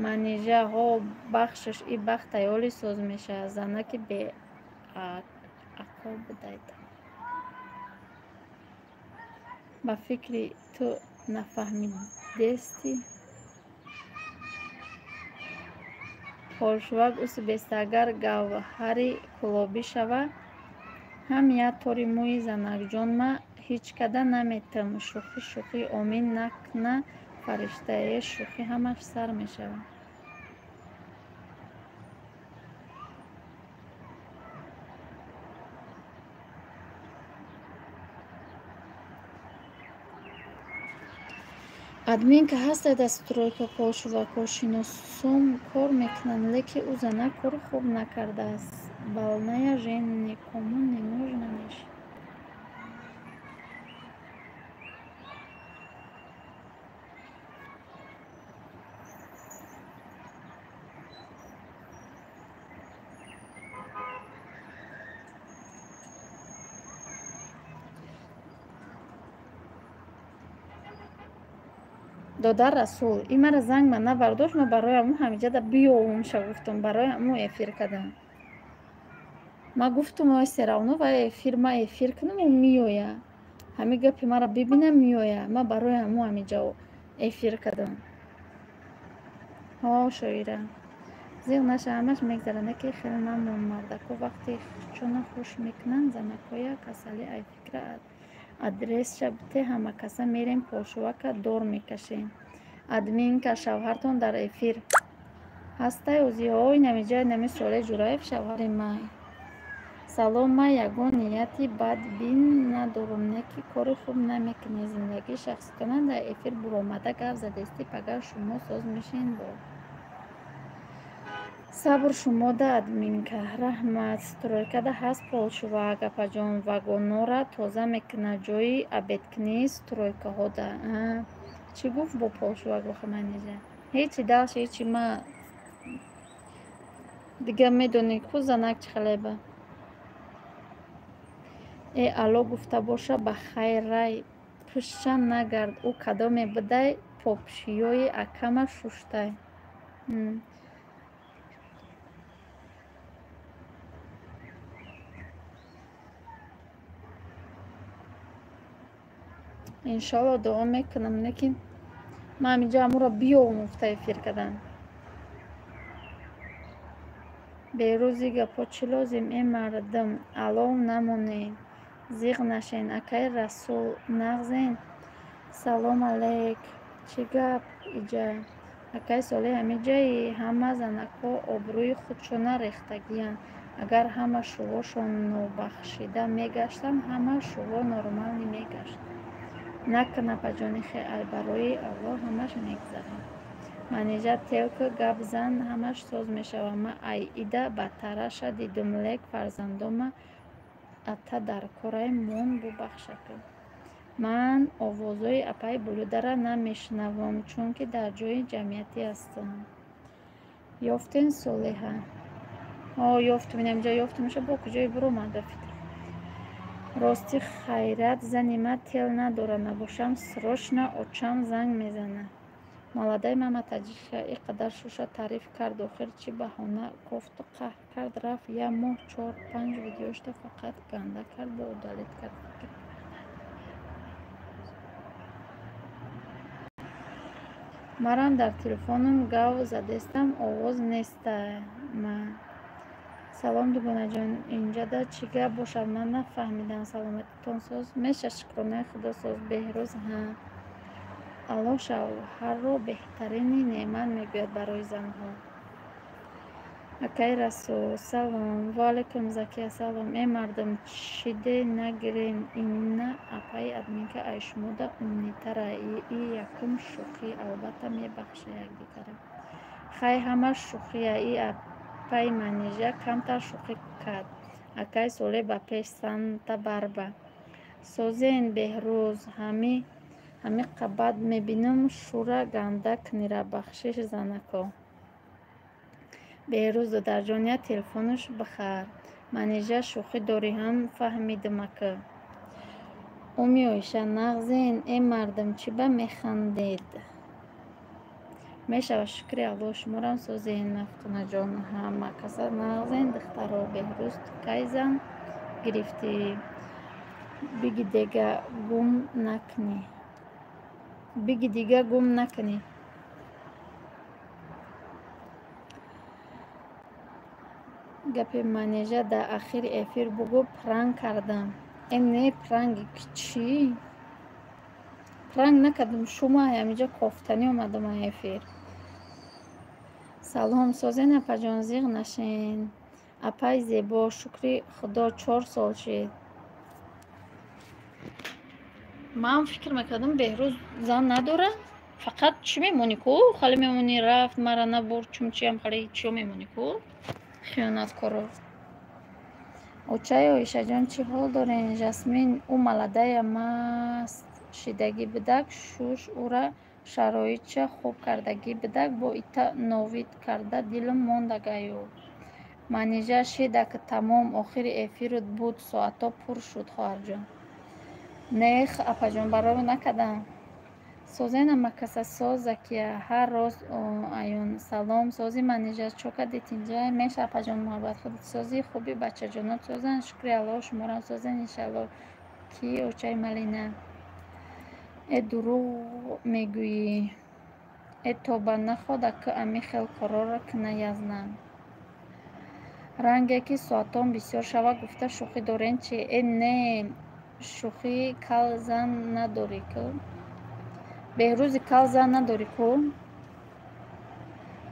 Манижа, ҳо, бахшиш, и бахт аёли соз мешавад, занаки беақл будайд. Ба фикри ту нафаҳмидестӣ? Полшувак уси беста, агар гавҳари кӯлобӣ шава, ҳам як тори мӯи занакҷонма ҳеҷ када наметам. Шӯхӣ, шӯхӣ, омин накна фариштае, шӯхӣ ҳамаш сар мешавад. Админка ҳастад дар стройка, полшувако шиносом кор мекунанд, лекин ӯ занак кори хуб накардааст. Больная жена никому не нужна мешавад. Додар Расул, ин мара занг ман набардошт, ман барои ҳамун ҳамиҷада биёвумша гуфтам, барои ҳамун эфир кардам. Ман гуфтум, ой, серавно ва эфир, ман эфир кунам, ӯ меоя. Ҳамин гапи мара бибина, меоя. Ман барои ҳамун ҳамиҷа эфир кардам. Ҳо, шоира. Зиғ наша, ҳамаш мегзарад, не ки хеле намон. Мардако вақте чуна хуш мекунанд, занакоя касалӣ ай фикра адресша бите, ҳама каса мерем полшувака дор мекашем. Админка, шавҳартон дар эфир ҳастай озиҳо, инамиҷа инами Солеҳ Ҷураев шавҳари май. Салом, ман ягон нияти бадбин надорам, не ки кори хуб намекунӣ. Зиндагии шахситона дар эфир буромада гап задестӣ, пагар шумо соз мешен бо. Сабр шумода, админка. Раҳмат. Стройкада ҳаст полшувак, апаҷон, вагонора тоза мекунад, ҷои обедкунии стройкаҳода. Чӣ гуфт бо полшувак охи Манижа? Ҳечи, дальше ҳечи, ма дига медонӣ ку занак чӣ хелеба. Э, ало гуфта боша, ба хайр рай, пушча нагард, ӯ кадоме будай, попшиёи акама шуштай. Иншоалло дуо мекунам, лекин ман ҳаминҷа ҳамуро биёвум гуфта эфир кардам. Берӯзи гапҳо чӣ лозим, э мардум, алов намонед, зиғ нашен, акаи Расул нағзен. Салом алейк, чӣ гап иҷа? Акаи Солеҳ, ҳамиҷаи ҳама занакҳо обрӯи худшона рехтагиянд. Агар ҳама шувошон нобахшида мегаштанд, ҳама шуво нормалӣ мегашт. Накун, апаҷони хе, ай барои Аллоҳ ҳамаш мегзарад. Манижа, телка гап зан, ҳамаш соз мешавад. Ман ай ида бадтараша дидум, лек фарзандома ата дар кораи мон бубахшака. Ман овозҳои апаи Булудара намешунавам, чунки дар ҷои ҷамъиятӣ ҳастам. Ёфтен, Солеҳа? О, ёфтум, инамҷа ёфтумша, бо куҷое биромада фикр. Рости хайрат, зани ман тел надора, набошам срочно очам занг мезана. Молодай мама таҷика ин қадар шуша таъриф кард, охир чӣ баҳона кофту қаҳр кард, рафт як моҳ чор-панҷ видеошта фақат ганда кард, бо удалить кард. Марам дар телефонам гав задестам, овоз нестама. Салом, дугонаҷон, инҷада чӣ гап бошад, ман нафаҳмидам. Саломатитон соз меша, шукронаи худо соз. Беҳрӯз ҳа. Аллоҳ шавҳарро беҳтарини неъмат мегӯяд барои занҳо. Акаи Расул, салом. Ва алайкум, Закия, салом. Э мардум, чиде нагирен, ина апаи админка ай шумода умнитара. И якум шӯхӣ, албатта мебахша якдигара. Хай, ҳамаш шӯхия, и апаи Манижа камтар шӯхӣ кард. Акаи Солеҳ ба пеш, Санта Барба. Созен, Беҳрӯз, ҳами қабат мебинам, шура ганда книра, бахшиш занако. Беҳрӯз додарҷон, я телефонаш бихар. Манижа шӯхӣ дорӣ ҳам фаҳмидимака. Уми Оиша, нағзен, э мардум, чӣ ба механдед? Мешава, шукри Аллоҳ, шуморам созен, Мафтунаҷон, ҳама каса нағзен, духтаро. Беҳрӯз, ту кай зан гирифтӣ? Биги дега гум накунӣ. Биги дига гум накунӣ. Гапи Манижа дар ахири эфир бугӯ, пранк кардам. Э не, пранки чӣ? Пранк накардам, шумо ҳаминҷа кофтанӣ омадам ай эфир. Салом, созен апаҷон, зиғ нашен. Апаи зебо, шукри худо, 4 сол шид. Ман фикр мекардам, Беҳрӯз зан надора, фақат чӣ мемонӣ ку, хали мемонӣ, рафт, мара набурд, чумчиам хали чиё мемонӣ ку, хиёнаткоро. Очаи Оишаҷон, чӣ ҳол дорен? Жасмин, ӯ молодая маст шидагӣ бидак, шуш ӯра шароитша хуб кардагӣ бидак, бо ита новид карда дилам мондагаю. Манижа шидак тамом, охири эфирут буд, соато пур шуд, хоҳарҷон. Нех, апаҷон, барои накардам. Созен, амакаса, соз, Закия, ҳар рост аюн. Салом, сози, Манижа, чо кардед инҷа? Меша, апаҷон, муҳаббат, худат созӣ, хуби, бачаҷонот созанд, шукри Аллоҳ, шуморам созен, иншаллоҳ. Ки очаи Малина? Э дурӯғ мегӯӣ. Э тоба находа ку ами хел корора кина язнам. Ранге ки соатон бисёр шава гуфта шӯхӣ дорен чи? Э не, шӯхӣ, кал зан надорӣ ку? Беҳрӯзи кал зан надорӣ ку?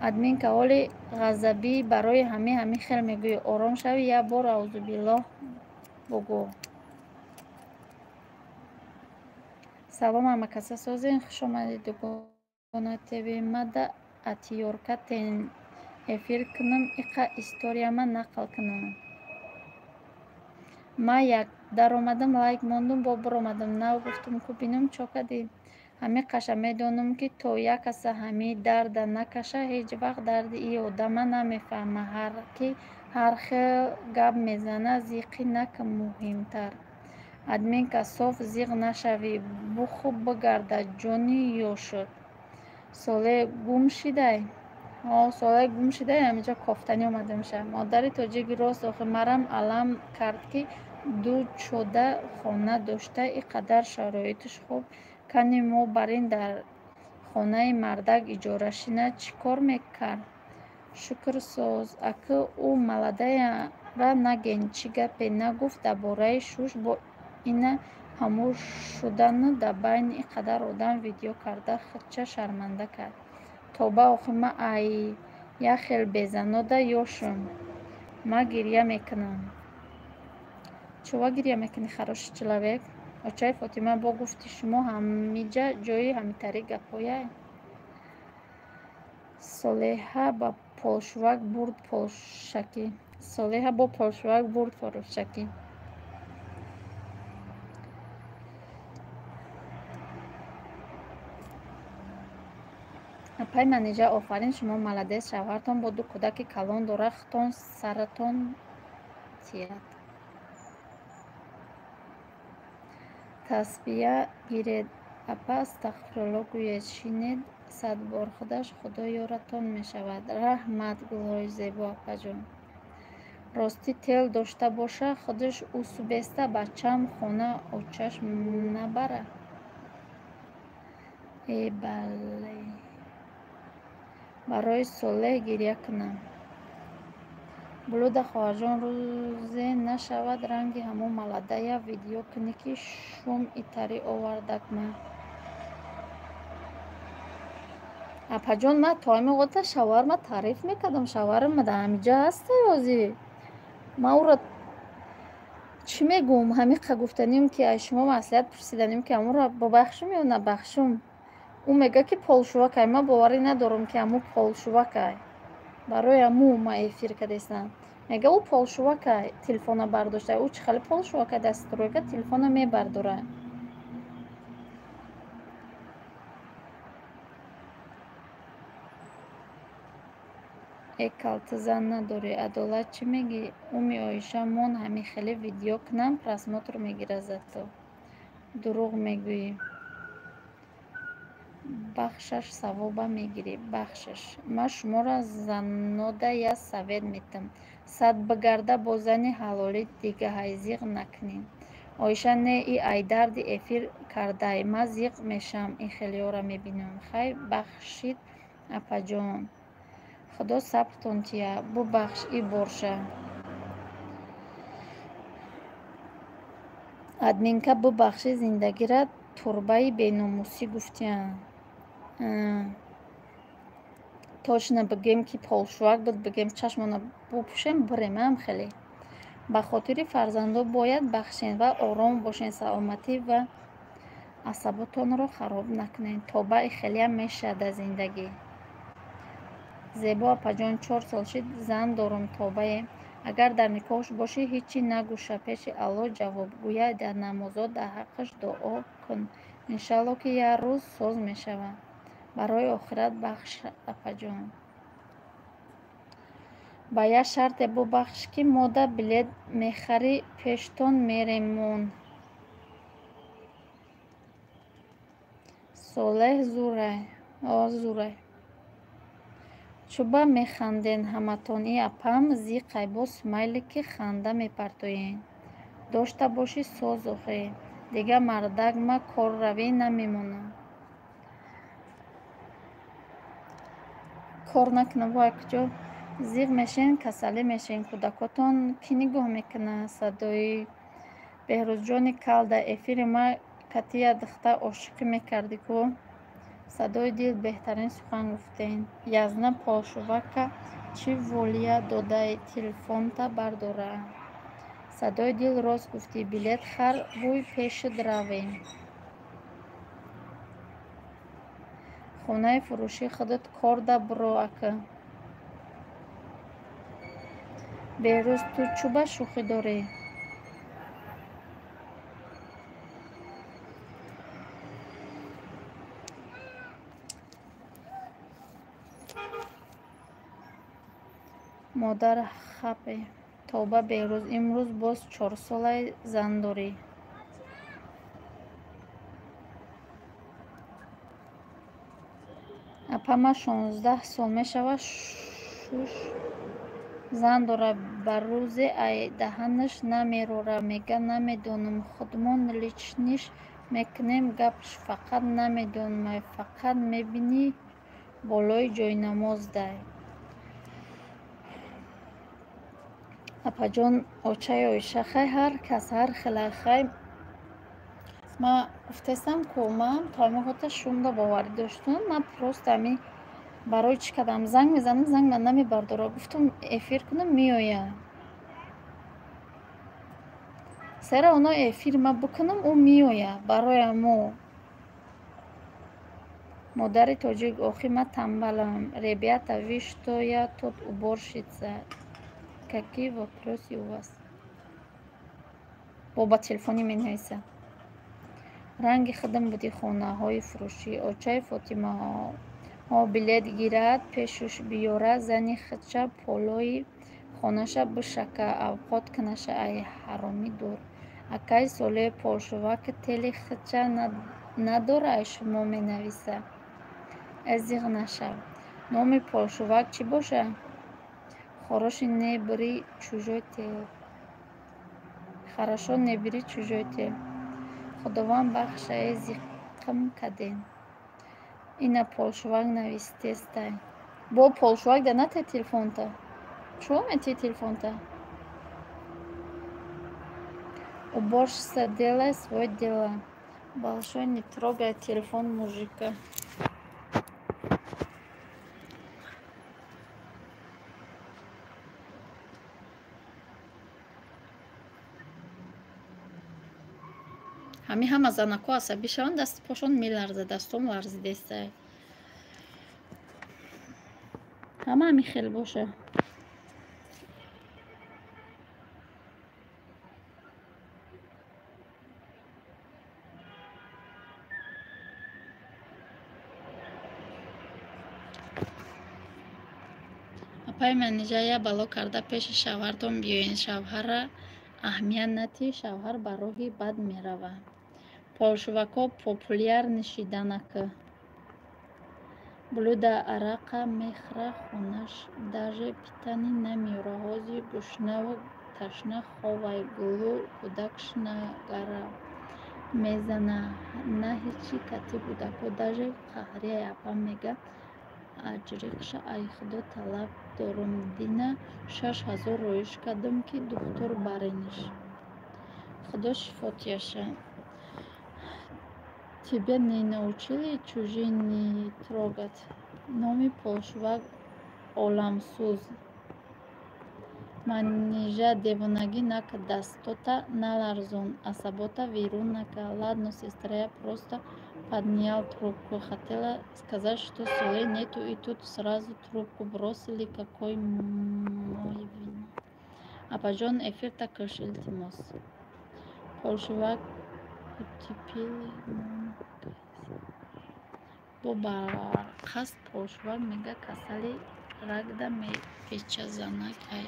Админка, ҳоли ғазабӣ, барои ҳами хел мегӯӣ. Ором шавӣ, як бор аузубиллоҳ бугӯ. Салом, ҳамакаса, созен, хуш омадед, дугона ТВ. Мада атиёрка тен эфир кунам, иқа историяма нақл кунам. Ма як даромадам, лайк мондум, бо биромадам, нав гуфтум ку бинам чо кардӣ. Ҳами қаша медонам, ки то як каса ҳами дарда накаша, ҳеҷ вақт дарди и одама намефаҳма. Ҳар ки ҳар хел гап мезана, зиқӣ накун, муҳимтар. Админка, соф зиқ нашавӣ, буху бигарда, ҷони ёшуд. Солеҳ гум шидай? Ҳо, Солеҳ гум шидай, ҳаминҷа кофтанӣ омадамша. Модари тоҷик, рост, охи марам алам кард, ки ду чода хона дошта, ин қадар шароиташ хуб, кани мо бар ин дар хонаи мардак иҷорашина чӣ кор мекард? Шукр, соз. Акы ӯ молодаяра наген, чӣ гапе нагуфт дар бораи шуш, бо ина ҳамур шудану дар байни ин қадар одам видео карда худча шарманда кард. Тоба, охи ман ай як хел безанода ёшум. Ман гиря мекунам. Чува гиря мекунӣ, хороший человек? Очаи Фотима, бо гуфти шумо ҳамиҷа ҷои ҳамитари гапҳояй? Солеҳа ба полшувак бурд полшакӣ. Солеҳа бо полшувак бурд полшакӣ. Апай Манижа, офарин, шумо молодец, шавҳартон бо ду кӯдаки калон дора, худтон саратон тият. Тасбия гиред, апа, астағфирулло гӯед, шинед садбор, худаш Худо ёратон мешавад. Раҳмат, гулҳои зебо, апаҷон. Ростӣ тел дошта боша, худаш усубеста бачам хона очаш набара. Э бале. Барои Солеҳ гиря кунам. Блуда хоҳарҷон, рӯзе нашавад ранги ҳамон маладая видео кунӣ, ки шум итарӣ овардак ма. Апаҷон, ман то ҳамин ота шавҳарма таъриф мекардам. Шавҳарам дар ҳамиҷа ҳаста ҳозир. Ман ӯро чӣ мегӯм? Ҳамиқа гуфтанем, ки аз шумо маслиҳат пурсиданем, ки ҳамонро бубахшум ё набахшум. Ӯ мегӯяд, ки полшувакай. Ман боварӣ надорам, ки ҳамун полшувакай. Барои ҳамун ман эфир кардестам. Мега, ӯ полшувакай, телефона бардошта. Ӯ чӣ хеле полшувакай, дар стройка телефона мебардорад. Э, калта зан надорӣ. Адолат, чӣ мегӯӣ? Уми Оиша мон ҳамин хеле видео кунам, просмотр мегирад зато. Дурӯғ мегӯӣ. Бахшаш, савоба мегирӣ. Бахшаш. Ман шуморо занода як совет метам. Сад бигарда бо зани ҳалолӣ дигаҳай зиғ накунӣ. Оиша не, и ай дарди эфир кардай. Ман зиқ мешавам, ин хелиёра мебинам. Хай, бахшид, апаҷон. Худо сабртон тия. Бубахш, и борша. Админка, бубахши, зиндагира турбаи беномусӣ гуфтиянд. Точно бигем, ки полшувак буд, бигем, чашмона бупӯшем, бирем ам хеле. Ба хотири фарзандо бояд бахшен ва ором бошен, саломатӣ ва асаботонро хароб накунед. Тобаи хелеам мешавад дар зиндагӣ. Зебо апаҷон, 4 сол шид зан дорум, тобае. Агар дар никоҳш бошӣ, ҳечӣ нагӯша, пеши Аллоҳ ҷавобгӯяй, дар намозот дар ҳаққаш дуо кун. Иншалло, ки як рӯз соз мешавад. Барои охират бахш, апаҷон. Ба як шарте бубахш, ки мода билет мехарӣ, пештон меремон. Солеҳ зурай. О, зурай. Чӯба механден ҳаматон, и апам зиқай, бо смайлики ханда мепартоен. Дошта бошӣ соз охе. Дига мардак ма корравӣ намемонам. Кор накунам, вой, куҷо зиқ мешен, касалӣ мешен, кӯдакотон кӣ нигоҳ мекунад? Садои Беҳрӯзҷони кал, дар эфири ма катия духтар ошиқӣ мекардӣ ку. Садои дил, беҳтарин сухан гуфтен. Язна полшувака чӣ волия додай телефонта бардора. Садои дил, рост гуфтӣ, билет хар, бӯй пешит равем. Хонаи фурӯшӣ худат корда биро, ака. Беҳрӯз, ту чӯба шӯхӣ дорӣ? Модар хапе. Тоба, Беҳрӯз, имрӯз боз чорсолаи зан дорӣ. Апа, ман 16 сол мешавад, шуш зан дора, ба рӯзе ай даҳанаш намерора, мега намедонам, худмон личниш мекунем, гапш фақат намедонамай, фақат мебинӣ болои ҷойнамоздай. Апаҷон, очаи Оиша, хай, ҳар кас ҳар хела, хай. Ман гуфтаистам, ку ман то ҳамин ҳота шумда боварӣ доштум. Ман просто ҳами барои чӣ кардам? Занг мезанам, занг ман намебардорад. Гуфтум, эфир кунам, меояд. Сера оно эфир ма бикунам, ӯ меояд. Барои ҳамо. Модари тоҷик, охи ман тамбалам. Ребята, вы что, я тут уборщица. Какие вопросы у вас? Бо ба телефони менависад. Ранги худам буди хонаҳои фурӯшӣ. Очаи Фотимаҳо. Ҳо билет гирад, пешуш биёра, зани худша полои хонаша бишака, авқот кунаша, ай ҳаромӣ дур. Акай Солеҳ полшувак тели худша надора, ай шумо менависа. Э зиғ нашав. Номи полшувак чӣ боша? Хорошо не бери чужой тел. Хорошо не бери чужой тел. Худованд бахша, э зиқм каден. Ина полшувак навистестай. Бо полшувак да нате телефонта. Чо мети телефонта? Уборщица, делай своё дело. Большой не трогай телефон мужика. Ҳамин ҳама занако асабӣ шаванд, дасти пошон меларза, дастом ларзидестай. Ҳама ҳамин хел боша. Апаи Манижа як бало карда пеши шавҳартон биёен. Шавҳарра аҳамият натиҳ, шавҳар ба роҳи бад меравад. Полшувако популяр нишиданака. Блюда арақа мехӯра, хонаш даже питани намеёра. Ҳозир гушнаву ташна ховай, гулу кӯдакш нагара мезана, на ҳечи кати кӯдако даже қаҳрияй. Апа мега аҷриқша ай худо талаб дорум. Дина 6000 роиш кардам, ки духтур барениш. Худо шифо тияша. Тебя не научили чужие не трогать? Номи полшувак оламсӯз. Манижа девонагӣ нака, дастота наларзон, асабота вайрон нака. Ладно, сестра, я просто поднял трубку. Хотела сказать, что солей нету, и тут сразу трубку бросили. Какой мой вина. Апаҷон, эфирта куш, илтимос. Полшувак утипили. Бо барқаст полшувак мега касали рагда мепеча занак ай.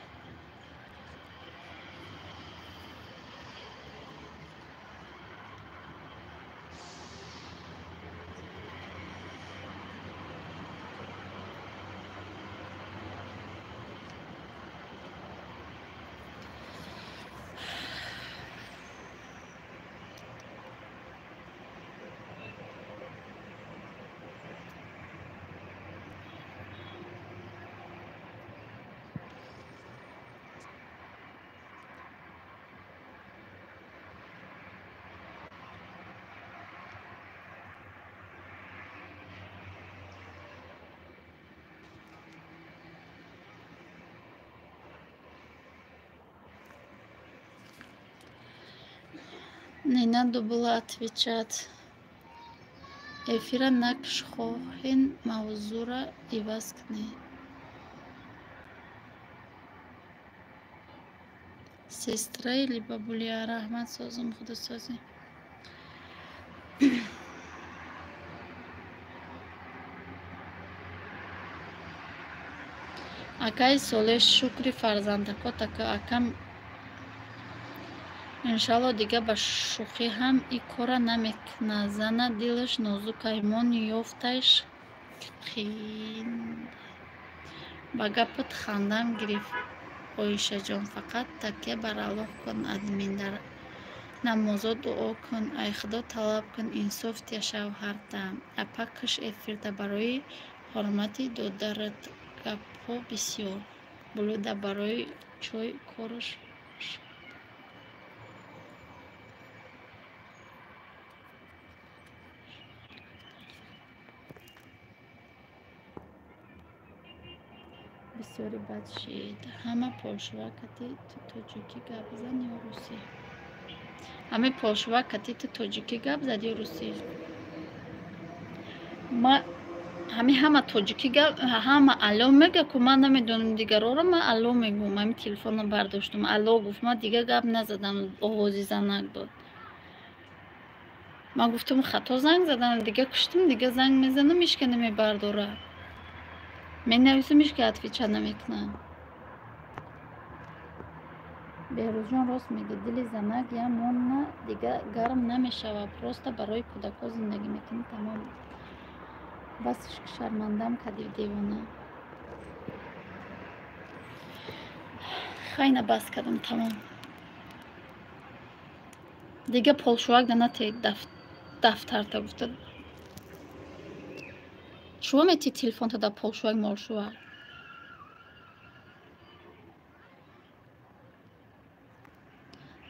Не надо было отвечать. Эфира накш, хоҳен мавзӯъра иваз кунед. Сестра или бабуля, раҳмат созум, худосозӣ. Акаи Солеҳ, шукри фарзандако така акам. Иншалло дига ба шӯхӣ ҳам и кора намекуна. Зана дилаш нозукай, мон ёфташ қиин. Ба гапат хандам гирифт, Оишаҷон. Фақат такя бар Аллоҳ кун, админ. Дар намозо дуо кун, ай худо талаб кун, инсоф тия шавҳарта. Апа, куш эфирта барои ҳурмати додарат. Гапҳо бисёр. Блюда барои чой кораш. Бисёри бад шид. Ҳама полшува кати ту тоҷикӣ гап зан ё русӣ? Ҳамаи полшува кати ту тоҷикӣ гап зад ё русӣ? Ма ҳами ҳама тоҷикӣ гап, ҳама алло мега ку, ман намедонам дигароро, ман алло мегӯм. Ҳами телефонро бардоштум, алло гуфт, ман дига гап назадам, овози занак буд. Ман гуфтам хато занг задам, дига куштум, дига занг мезанам, ҳечка намебардора. Менависумиш ки отвечать намекунад. Беҳрӯзҷон рост мегӯяд, дили занак ямона дига гарм намешавад, просто барои кӯдакҳо зиндагӣ мекунӣ, тамом. Басш шармандам кардӣ, девона. Хайна бас кардам, тамом. Дига полшувак да нате дафтарта гуфта. Чӯ мети телефонта да полшувак молшувак?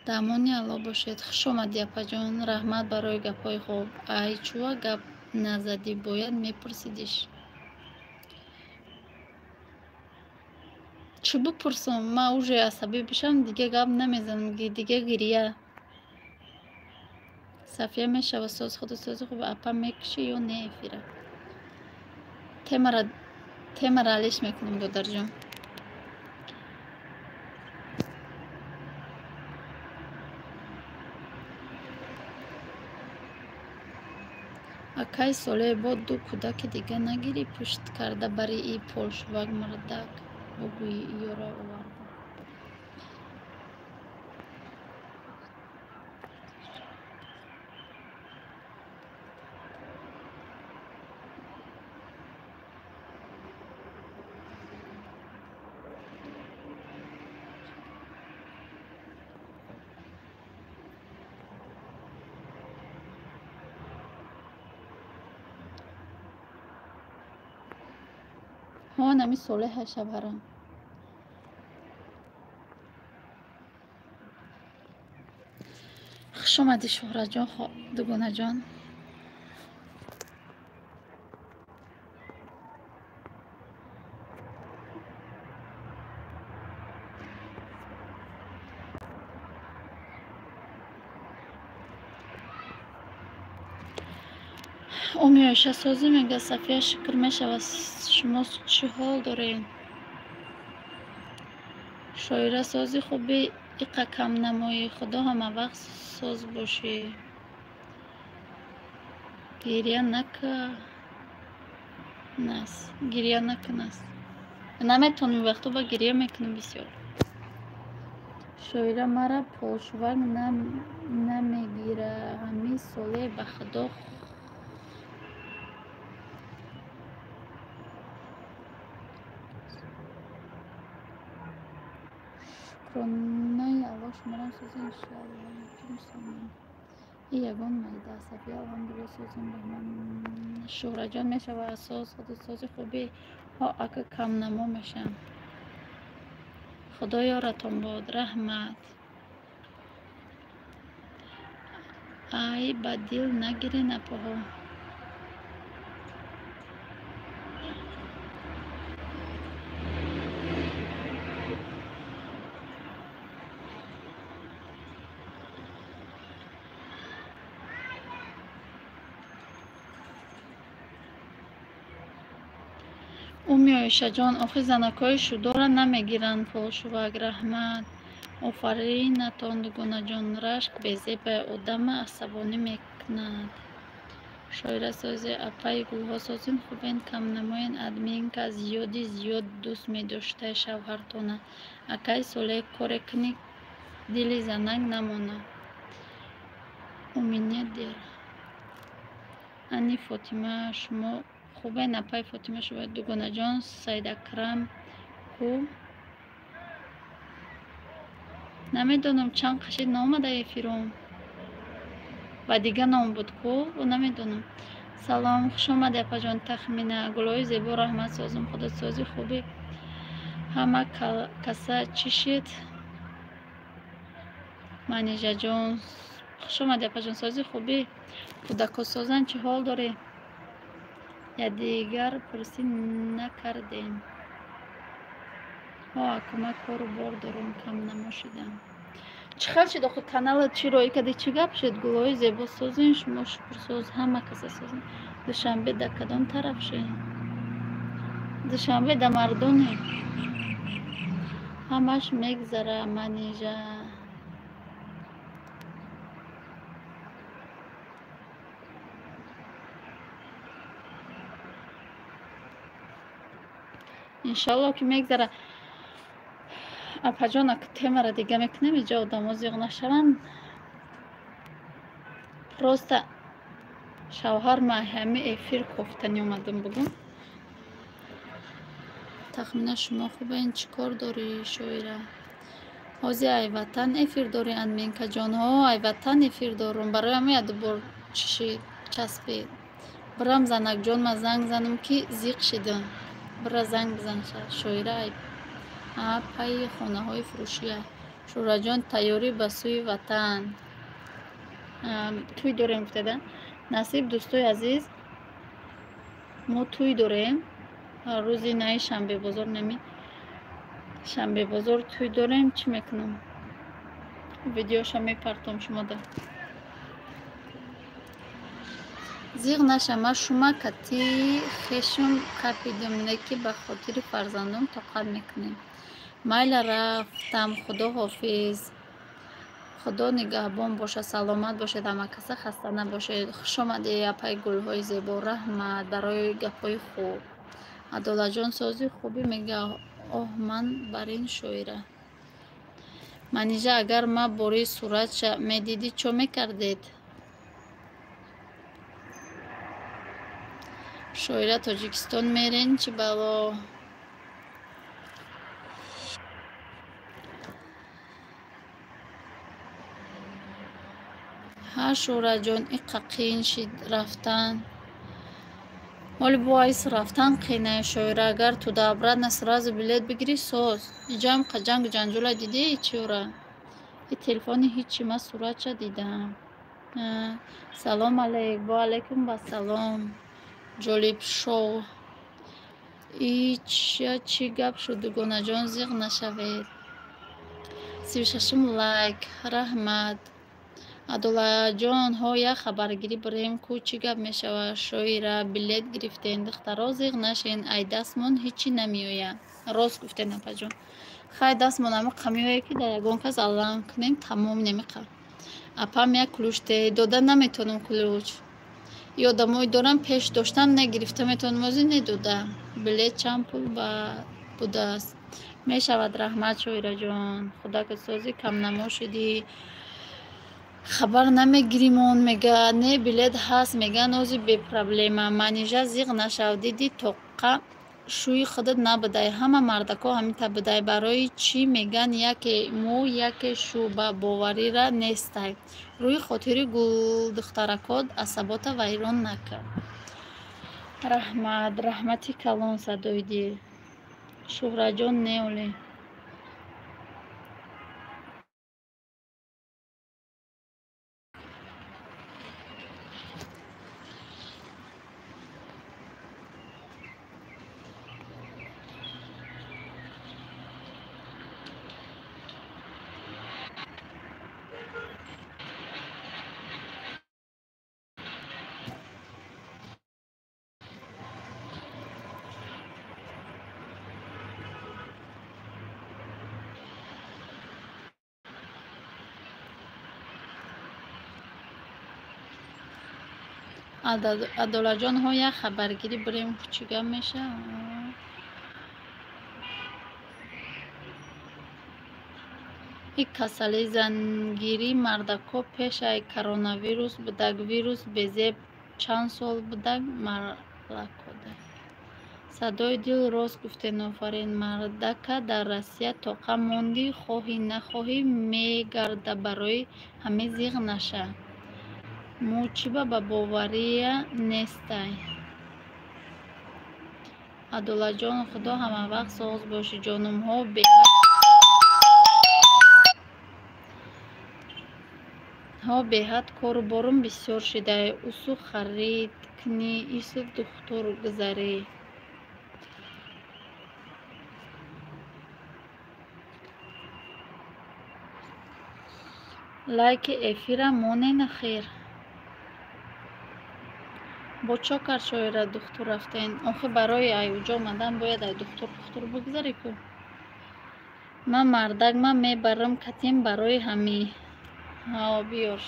Дамони Алло бошед. Хуш омадӣ, апаҷон. Раҳмат барои гапҳои хуб. Ай чӯа гап назадӣ, бояд мепурсидиш. Чӣ бипурсам? Ман уже асабӣ бишам, дига гап намезанам, дига гирия. Сафия мешава соз худу сози хуб апа мекушӣ ё не эфира? Темара алиш мекунем, додарҷон. Акай Солеҳ бо ду кӯдаки дига нагирӣ пушт карда бари и полшувак мардак бугӯӣ ёро оварда. Ҳо нами Солеҳа шавҳарам. Хуш омадӣ, Шуҳратҷон, дугонаҷон. Уми Оиша созӣ мегӯяд, Сафия шукр мешавад, шумо чӣ ҳол доред? Шоира сози хуби иқа камнамоӣ, Худо ҳамавақт соз бошӣ. Гиря накунас, гиря накунас. Наметавонем вақто ба гиря мекунем бисёр. Шоира мара полшувак намегира, ҳамин Солеҳ ба Худо шукронаи Аллоҳ шуморам созӣ иншоаллоҳ. И ягон майда Сафия алҳамдулилло созем раҳмат. Шуҳратҷон мешава соз худу сози хуби ҳо ака камнамо мешам. Худо ёратон бод, раҳмат. Ай ба дил нагирен апоҳо. Уми Оишаҷон, охи занакҳои шудора намегиранд полшувак, раҳмат. Офаринатон, дугонаҷон, рашк безеба одама асабонӣ мекунад. Шоира сози апаи гулҳо созим хубен камнамоен админка зиёди зиёд дӯст медоштаи шавҳартона. Акай Солеҳ коре кунӣ дили занак намона. У меня дер. Ани Фотима шумо хубен апаи Фотима шумо дугонаҷон Саидакрам ку намедонам чанд қашид наомада эфиром. Ба дига ном буд ку намедонам. Салом, хуш омадӣ апаҷон Тахмина. Гулҳои зебо раҳмат созум худосозӣ хуби ҳама каса чӣ шид? Манижаҷон хуш омадӣ апаҷон сози хуби кӯдакҳо созанд чӣ ҳол дорӣ? Якдигар пурсӣ накардем. Ҳо акума кору бор дорум камнамо шудам. Чӣ хел шуд охи канала чӣ роӣ кардӣ чӣ гап шуд? Гулҳои зебо созен шумо шукрсоз ҳама каса созен. Душанбе да кадом тараф шед? Душанбе да мардоне. Ҳамаш мегзара Манижа. Иншалло ки мегзара. Апаҷон, темара дига мекунем, иҷо одамо зиқ нашаванд. Просто шавҳар ма ҳами эфир кофтани омадам бугум. Тахмина шумо хубен, чӣ кор дорӣ, шоира? Ҳози айватан эфир дорӣ, Анминкаҷон? Ҳо, айватан эфир дорум. Барои ҳама ядубор чиши часпид. Бирам занакҷон, ма занг занам ки зиқ шидам. Бира занг бизан, шоира пайи хонаҳои фурӯшия. Шӯраҷон, тайёрӣ ба сӯи ватан. Тӯй дорем гуфтада. Насиб, дӯстои азиз, мо тӯй дорем. Рӯзи наи шанбебозор, нами шанбебозор тӯй дорем. Чӣ мекунам? Видеоша мепартом шумода. Зиғ наша, ма шума кати хешум қапидум, не ки ба хотири фарзандон тоқат мекунем. Майла, рафтам, худо ҳофиз. Худо нигаҳбон бошад, саломат бошед, ҳамакаса хаста набошед. Хуш омадед, апаи гулҳои зебо. Раҳмат барои гапҳои хуб. Адолатҷон, сози хубӣ мега. Оҳ, ман бар ин шоира. Манижа, агар ма бори суратша медидӣ, чо мекардед? Шоира, Тоҷикистон мерен, чӣ бало? Ҳа, Шӯраҷон, иқа қиин шид рафтан. Ҳоли боис рафтан қиинае, шоира. Агар туда обратно сразу билет бигирӣ, соз. Иҷоам ҷангу ҷанҷола дидӣ, чӣ ура? И телефони ҳичи, ма суратша дидам. Салом алейк, ва алайкум вассалом. Ҷолиб шоу. Ича чӣ гап шуд, дугонаҷон, зиқ нашавед. 36-ум лайк. Раҳмат. Адолатҷон, ҳо, як хабаргирӣ бирем ку, чӣ гап мешавад? Шоира, билет гирифтем. Духтаро, зиқ нашен, ай дастмон ҳичи намеояд. Рост гуфтен, апаҷон. Хай, дастмон амиқа меояд, ки дар ягон кас аллам кунем, тамом немиқа. Апам як ключ те дода наметавонам ключ. И одамое дорам, пеш доштам, не гирифта метавонам, ози не дода. Билет чанд пул будааст? Мешавад, раҳмат, шоираҷон. Худака созӣ, камнамо шудӣ. Хабар намегиримон, мега. Не, билет ҳаст, меган, ози бепроблема. Манижа, зиқ нашав, дидӣ, тоққа шӯи худат набудай. Ҳама мардако ҳаминта будай. Барои чӣ меган яке мӯ, яке шу, ба боварира нестай. Рӯи хотири гулдухтаракот асабота вайрон накард. Раҳмат, раҳмати калон, садои дил. Шӯҳраҷон, не оле. Адолатҷон, ҳо, як хабаргирӣ бирем, чӣ гап мешавад? И касалии зангирии мардако пеш ай коронавирус будаг, вирус безеб чанд сол будаг марлакода. Садои дил, рост гуфтен, офарин. Мардака дар Россия тоқа мондӣ, хоҳӣ нахоҳӣ мегарда, барои ҳамин зиқ наша. Мӯчиба ба бовария нестай. Адолатҷон, худо ҳамавақт соз бошӣ, ҷонумҳо беҳад кору борум бисёр шидай. Усу харид кунӣ, ису духтур гузарӣ. Лайки эфира монен ахир. Бо чо кард, шоира, духтур рафтен? Охи барои ай уҷо омадан бояд ай духтур пухтур бигзарӣ ку. Ман мардак ман мебарам катим барои ҳамӣ. Ҳао, биёр.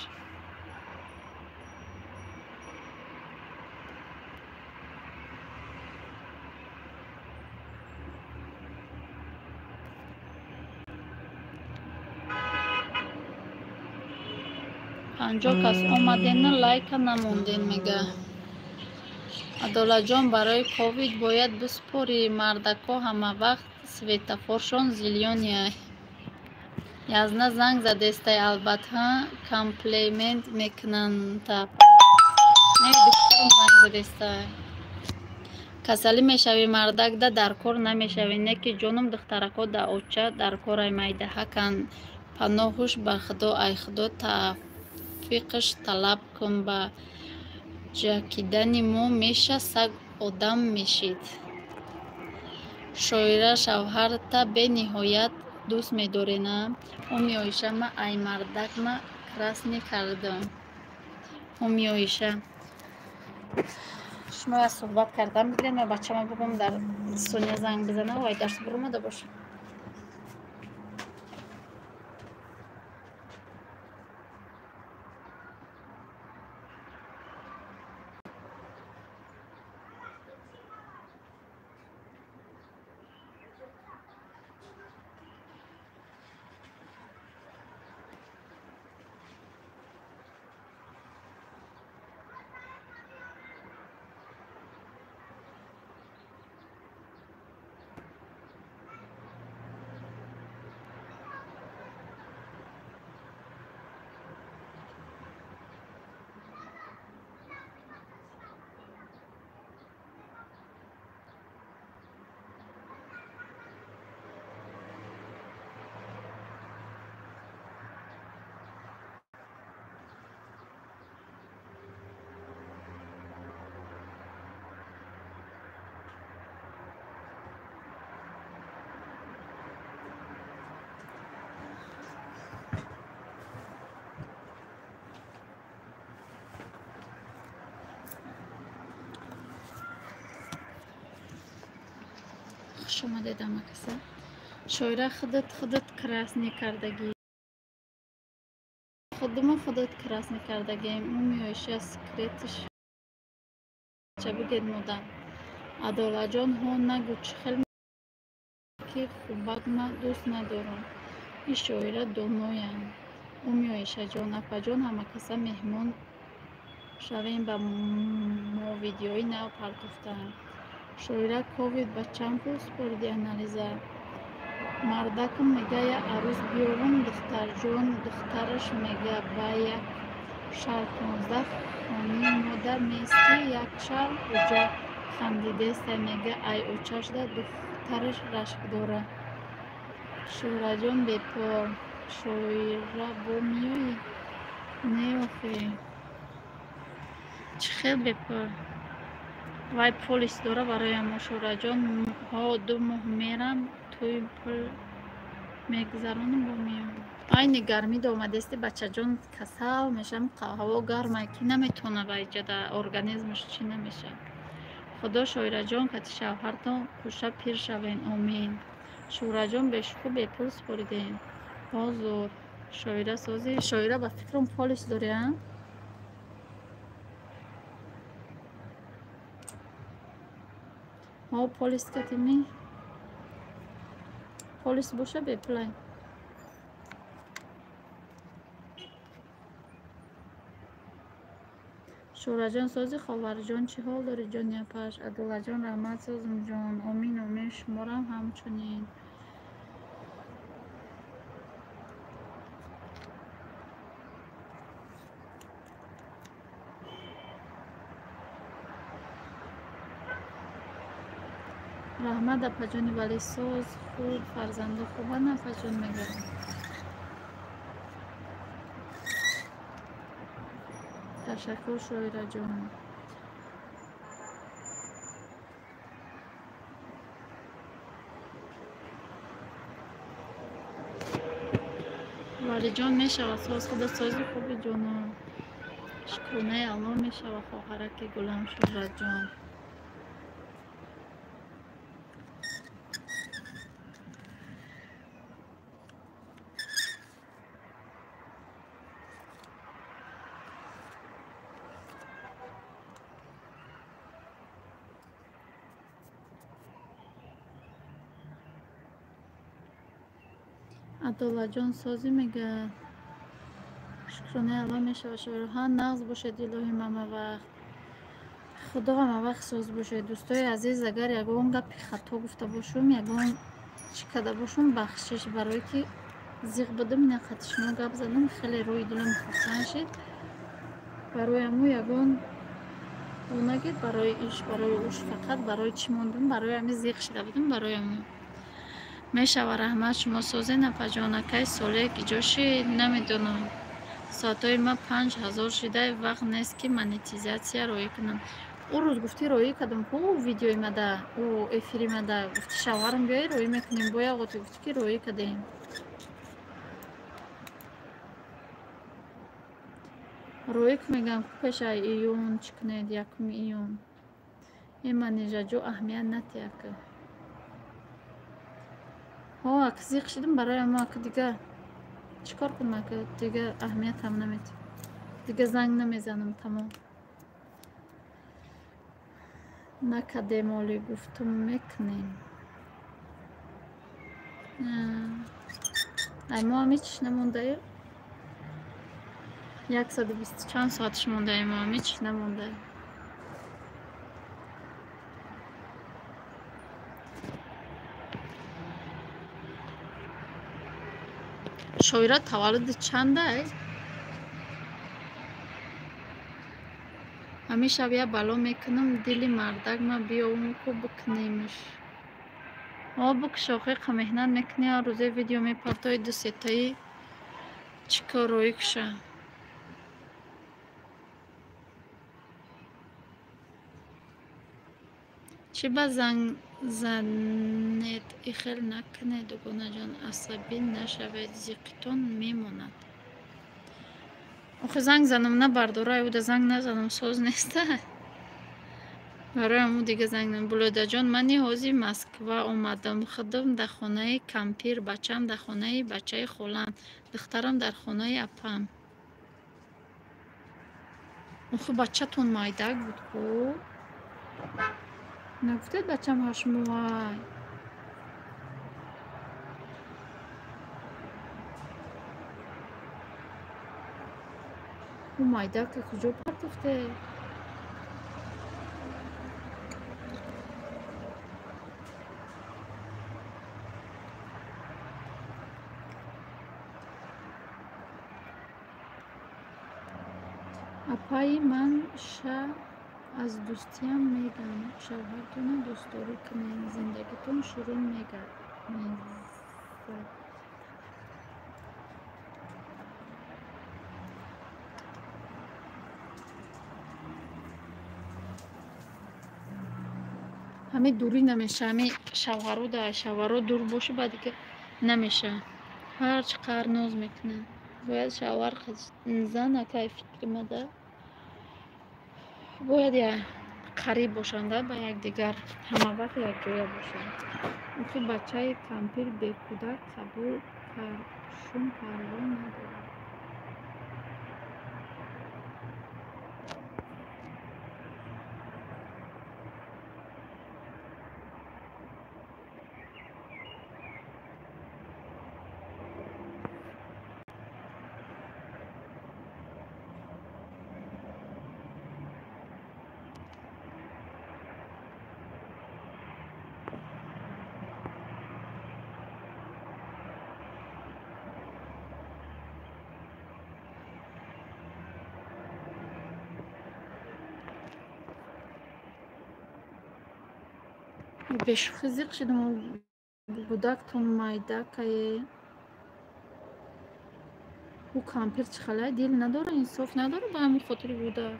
50 кас омадена лайка намонден мега. Адолатҷон, барои ковид бояд биспорӣ, мардако ҳама вақт светофоршон зилёния. Язна занг задестай, албатта комплимент мекунанда. Не, духтарам занг задестай. Касалӣ мешавӣ, мардак да дар кор намешавӣ, не ки ҷонум духтарако да оча дар корай майдаҳакан. Паноҳуш ба Худо, ай Худо тавфиқш талаб кун. Ба ҷакидани мо меша саг одам мешид. Шоира, шавҳарта бениҳоят дӯст медорена. Уми Оиша, ма ай мардакма красни кардам. Уми Оиша, шумо аз суҳбат кардан бигиред, ма бачама бигӯм дар Соня занг бизана, вай дарс биромада боша. Хуш омадед ҳамакаса. Шоира, худат худат красни кардагӣ. Худума худат красни кардагием. Уми Оиша, секретиш ча бигед мода. Адолатҷон, ҳо нагӯ, чӣ хел ки хубакма дӯст надорам. Ин шоира доноянд. Уми Оишаҷон, апаҷон, ҳамакаса меҳмон шавем, ба мо видеои нав партофтаам. Шоира, ковид ба чанд пул супориди анализа? Мардакам мега я арӯз биёрам, духтарҷон, духтараш мега ба як шар 15 хони мода мести, як шар уҷа хандидестай, мега ай очашда духтараш рашк дора. Шӯраҷон бепор. Шоира, бо миёӣ? Не охе. Чӣ хел бепор? Вай полис дора барои мо. Шӯраҷон, ҳо 2 моҳ мерам, тӯй пул мегузаронам, бо меоям. Айни гармида омадести, бачаҷон касал мешавам, ҳаво гармай ки наметавона ба иҷода организмаш чӣ намешавад. Худо шоираҷон кати шавҳартон кӯша пир шавен, омин. Шӯраҷон, бешӯху бепул супоридем. Ҳозур. Шоира созӣ. Шоира, ба фикрам полис дорӣ, а? Ҳо, полис катими? Полис боша бепулай. Шӯраҷон созӣ, ховарҷон чӣ ҳол дорӣ, ҷони апаш? Адолатҷон, раҳмат созм ҷон. Омин, омин, шуморам ҳамчунин. Раҳмат апаҷони валисоз, хуб, фарзандо хубанд апаҷон мегӯям. Ташаккур шоираҷон. Валиҷон мешавад соз, худо сози хуби ҷоно. Шукронаи Аллоҳ мешавад хоҳараки гулам Шӯҳратҷон. Адолатҷон созӣ мегӯяд. Шукронаи Аллоҳ мешава шоир. Ҳа, нағз бошед, илоҳи ҳамавақт. Худо ҳамавақт соз бошед. Дӯстои азиз, агар ягон гапи хато гуфта бошум, ягон чӣ карда бошум, бахшиш, барое ки зиқ будам, ина қати шумо гап задам, хеле рӯи дилам хурсанд шид. Барои ҳамун ягон нагид, барои иш, барои уш, фақат барои чӣ мондум, барои ҳамин зиқ шида будам, барои ҳамун. Мешава, раҳмат, шумо созед, апаҷонакай соле гиҷоши намедонам. Соатҳои ма 5000 шида, вақт нест ки монетизатсия роӣ кунам. Ӯ рӯз гуфтӣ роӣ кардам ку видеои мада, ӯ эфири мада, гуфти шавҳарам биёй роӣ мекунем, боя оғоти гуфтӣ ки роӣ кардем. Роӣ ку мегӯям ку пешаи июн чӣ кунед, 1 июн. Э манижаҷо аҳамият натиҳад ку. Ҳо, ака зиқ шидам барои ҳамо, ака дига чӣ кор кунам, ака дига аҳамиятам наметиҳад. Дига занг намезанам, тамом. Накардем оли, гуфтум мекунем. Ай мо ҳам ҳеч намондаем. 120 чанд соаташ мондаем, мо ҳам ҳеч намондаем. Шоира таваллуди чандай? Ҳамин шаб як бало мекунам, дили мардак ма биёвум ку бикунемш. О, бикш, охи қа меҳнат мекунӣ, ҳар рӯзе видео мепартои ду сетаи чӣ кор роӣ куша. Чӣ ба занг занед, ихел накунед, дугонаҷон, асабӣ нашавед, зиқитон мемонад. Охи занг занам набардора, уда занг назанам соз неста. Барои ҳамун дига занг нам. Булодаҷон, мани ҳозир Москва омадам, худам дар хонаи кампир, бачам дар хонаи бачаи холам, духтарам дар хонаи апам. Охи бачатон майдак буд ку? Нагуфтед бачам 8 моҳай. Ӯ майдака куҷо партофте? Апаи ман ша аз дӯстиям мегӯям, шавҳартонро дӯстдорӣ кунед, зиндагитон ширин мегардад. Ҳамин дурӣ намеша, ҳамин шавҳаро да шавҳаро дур бошӣ, баъд дига намеша. Ҳар чӣ қадар ноз мекунад. Бояд шавҳар зан акай фикри мада бояд қариб бошанд ба якдигар, ҳамавақт якҷоя бошанд. Охи бачаи кампир бекӯдак қабул кард, шум парво надорад. Бешӯхӣ зиқ шидам, гудактон майдакае. Ӯ кампир чӣ халай дил надора, инсоф надора ба ҳамин хотири гудак.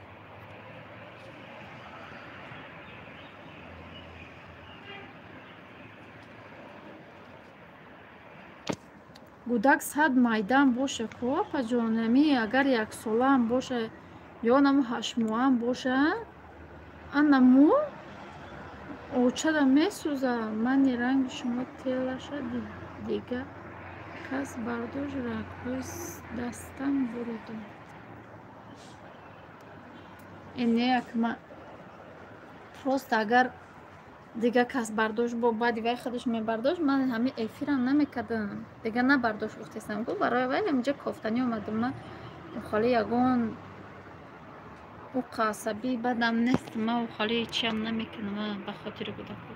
Гудак сад майдаам боша ку апаҷон, ами агар яксолаам боша ё наму 8 моҳаам боша, анаму очада месӯза. Мани ранги шумо телаша дига кас бардошт, рагҳои дастам буриданд. Э не, ма просто агар дига кас бардошт, бо баъди вай худаш мебардошт, ман ҳамин эфирам намекардам. Дига набардошт гуфтесам ку, барои вай ҳаминҷа кофтанӣ омадам. Ман Охали ягон уқа асабӣ бадам нест, ма охали чиам намекунам ба хотири кӯдако.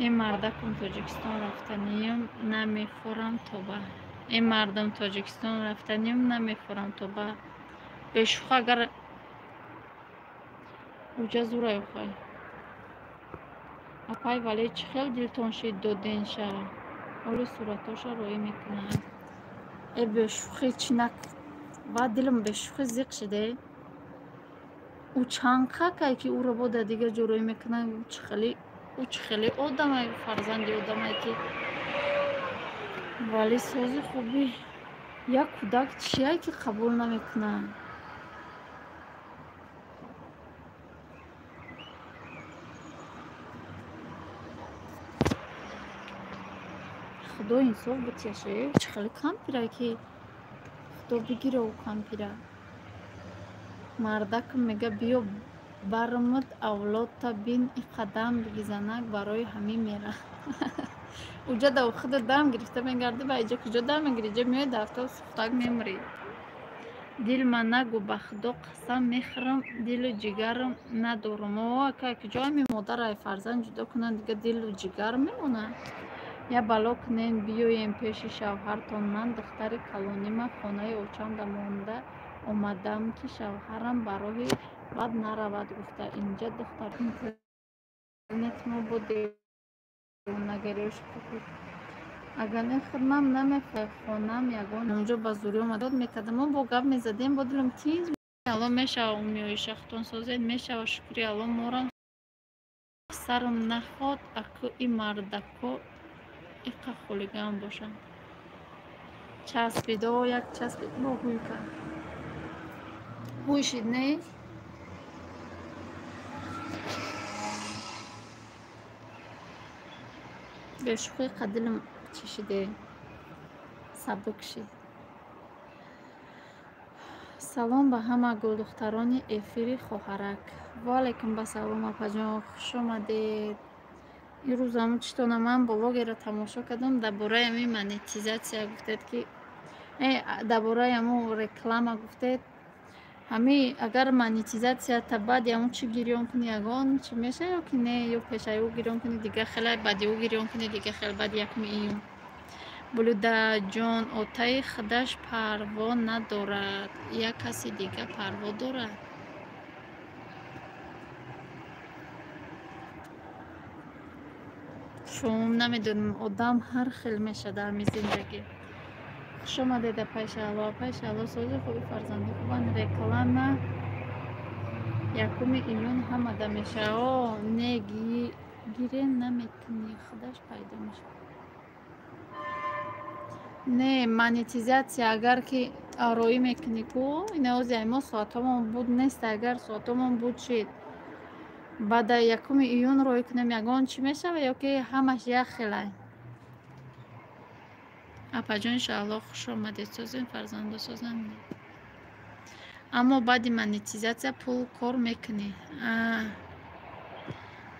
Ин мардакум Тоҷикистон рафтаниюм намефорам тоба. Ин мардум Тоҷикистон рафтаниюм намефорам тоба. Бешӯха агар уҷа зурай охай. Апай вале чӣ хел дилтон шид доден ша? Оли суратоша роӣ мекунад. Э бешӯхӣ чӣ нак баъд дилам бешӯхӣ зиқ шиде. Ӯ чанқакай ки ӯро бо дар дигар ҷо роӣ мекунад, ӯ чӣ хеле одамай, фарзанди одамай ки вале сози хубӣ як кӯдак чие ки қабул намекунад? Худо инсоф битяше, чӣ хеле кампира ки Худо бигира ӯ кампира. Мардакам мега биё бармуд авлодта бин и қадам бигизанак барои ҳамин мера. Уҷа да худа дам гирифта мегарди, ба иҷа куҷо дам мегири? Иҷа меои дар автобус сухтак мемурӣ. Дилма нагӯ, ба Худо қасам мехӯрам, дилу ҷигарам надорам. О, ака куҷо ҳамин модар ай фарзанд ҷудо кунанд, дига дилу ҷигар мемонад? Я бало кунем, биёем пеши шавҳартон. Ман духтари калонима хонаи очамда монда омадам, ки шавҳарам ба роҳи бад наравад гуфта. Инҷа духтар интернет мо бо девонагариёш купид. Агар не хидмам намехонам ягон онҷо ба зурӣ омада мекардам. Мо бо гап мезадем, бо дилам тинҷ Алло мешава умиёи шахтон созед, мешава шукри Алло морам сарам наход аку и мардако иқа хулиган бошанд. Часпид, о як часпид, бо ҳуй кард. Ҳуй шид, не? Бешӯхӣ қадилам чӣ шиде? Сабук шид. Салом ба ҳама гулдухтарони эфири хоҳарак. Ва алайкум басалом апаҷон, хуш омадед. Ин рӯз ҳамун читона ман блогерро тамошо кардам, дар бораи ҳамин монетизатсия гуфтед ки дар бораи ҳамун реклама гуфтед. Ҳами агар монетизатсията баъди ҳамун чӣ гирён кунӣ, ягон чӣ меша ё ки не, ё пешаи ӯ гирён кунӣ дига хеле, баъди ӯ гирён кунӣ дига хеле, баъди якуми июн. Булудаҷон, отаи худаш парво надорад, як каси дига парво дорад. Шум намедонам, одам ҳар хел меша дар ҳамин зиндагӣ. Хуш омадед апай Шаҳло. Апай Шаҳло сози хуби фарзанди хубанд. Реклама якуми июн ҳамада меша. О, не гире наметунӣ, худаш пайдо мешавад. Не, монетизатсия агар ки роӣ мекунӣ ку, инаози мо соатҳомон буд нест, агар соатҳомон буд шид. Баъда якуми июн роӣ кунем, ягон чӣ мешава ё ки ҳамаш як хелай? Апаҷон Шаҳло хуш омадед, созем фарзандо созанд. Аммо баъди монетизатсия пул кор мекунӣ.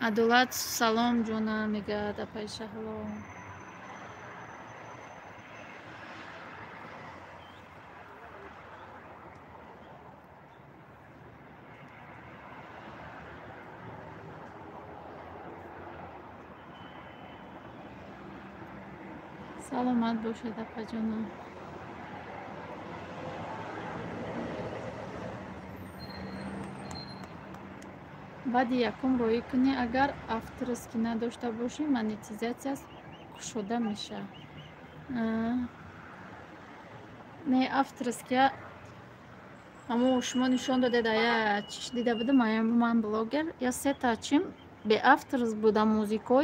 Адолат салом ҷона мегӯяд апаи Шаҳло. Саломат бошед апаҷонам. Баъди якум роӣ кунӣ, агар авторский надошта бошӣ, монетизатсия кушода мешавад. Не, авторския ҳамо шумо нишон додед, ая чиш дида будам, ая ман блогер, я сета чим бе авторс буда музико,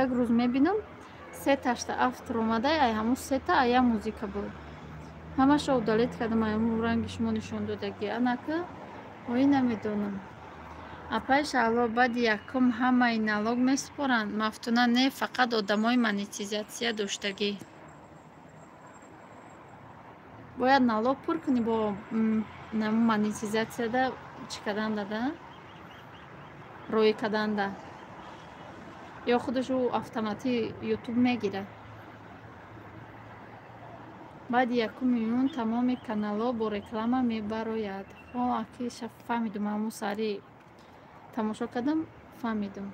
як рӯз мебинам сеташта автор омада, ай ҳамун сета ая музика буд. Ҳамаша удалить кардам, ай ҳамун ранги шумо нишон додаги. Анака ои намедонам. Апай Шаҳло, баъди якум ҳамаи налог месупоранд? Мафтуна не, фақат одамои монетизатсия доштагӣ. Бояд налог пур кунӣ бо монетизатсияда чӣ карданда, да? Роӣ карданда. Ё худаш ӯ автоматӣ ютуб мегирад. Баъди 1 июн тамоми каналҳо бо реклама мебарояд. Ҳо, аки фаҳмидум, ҳамун сари тамошо кардам, фаҳмидум.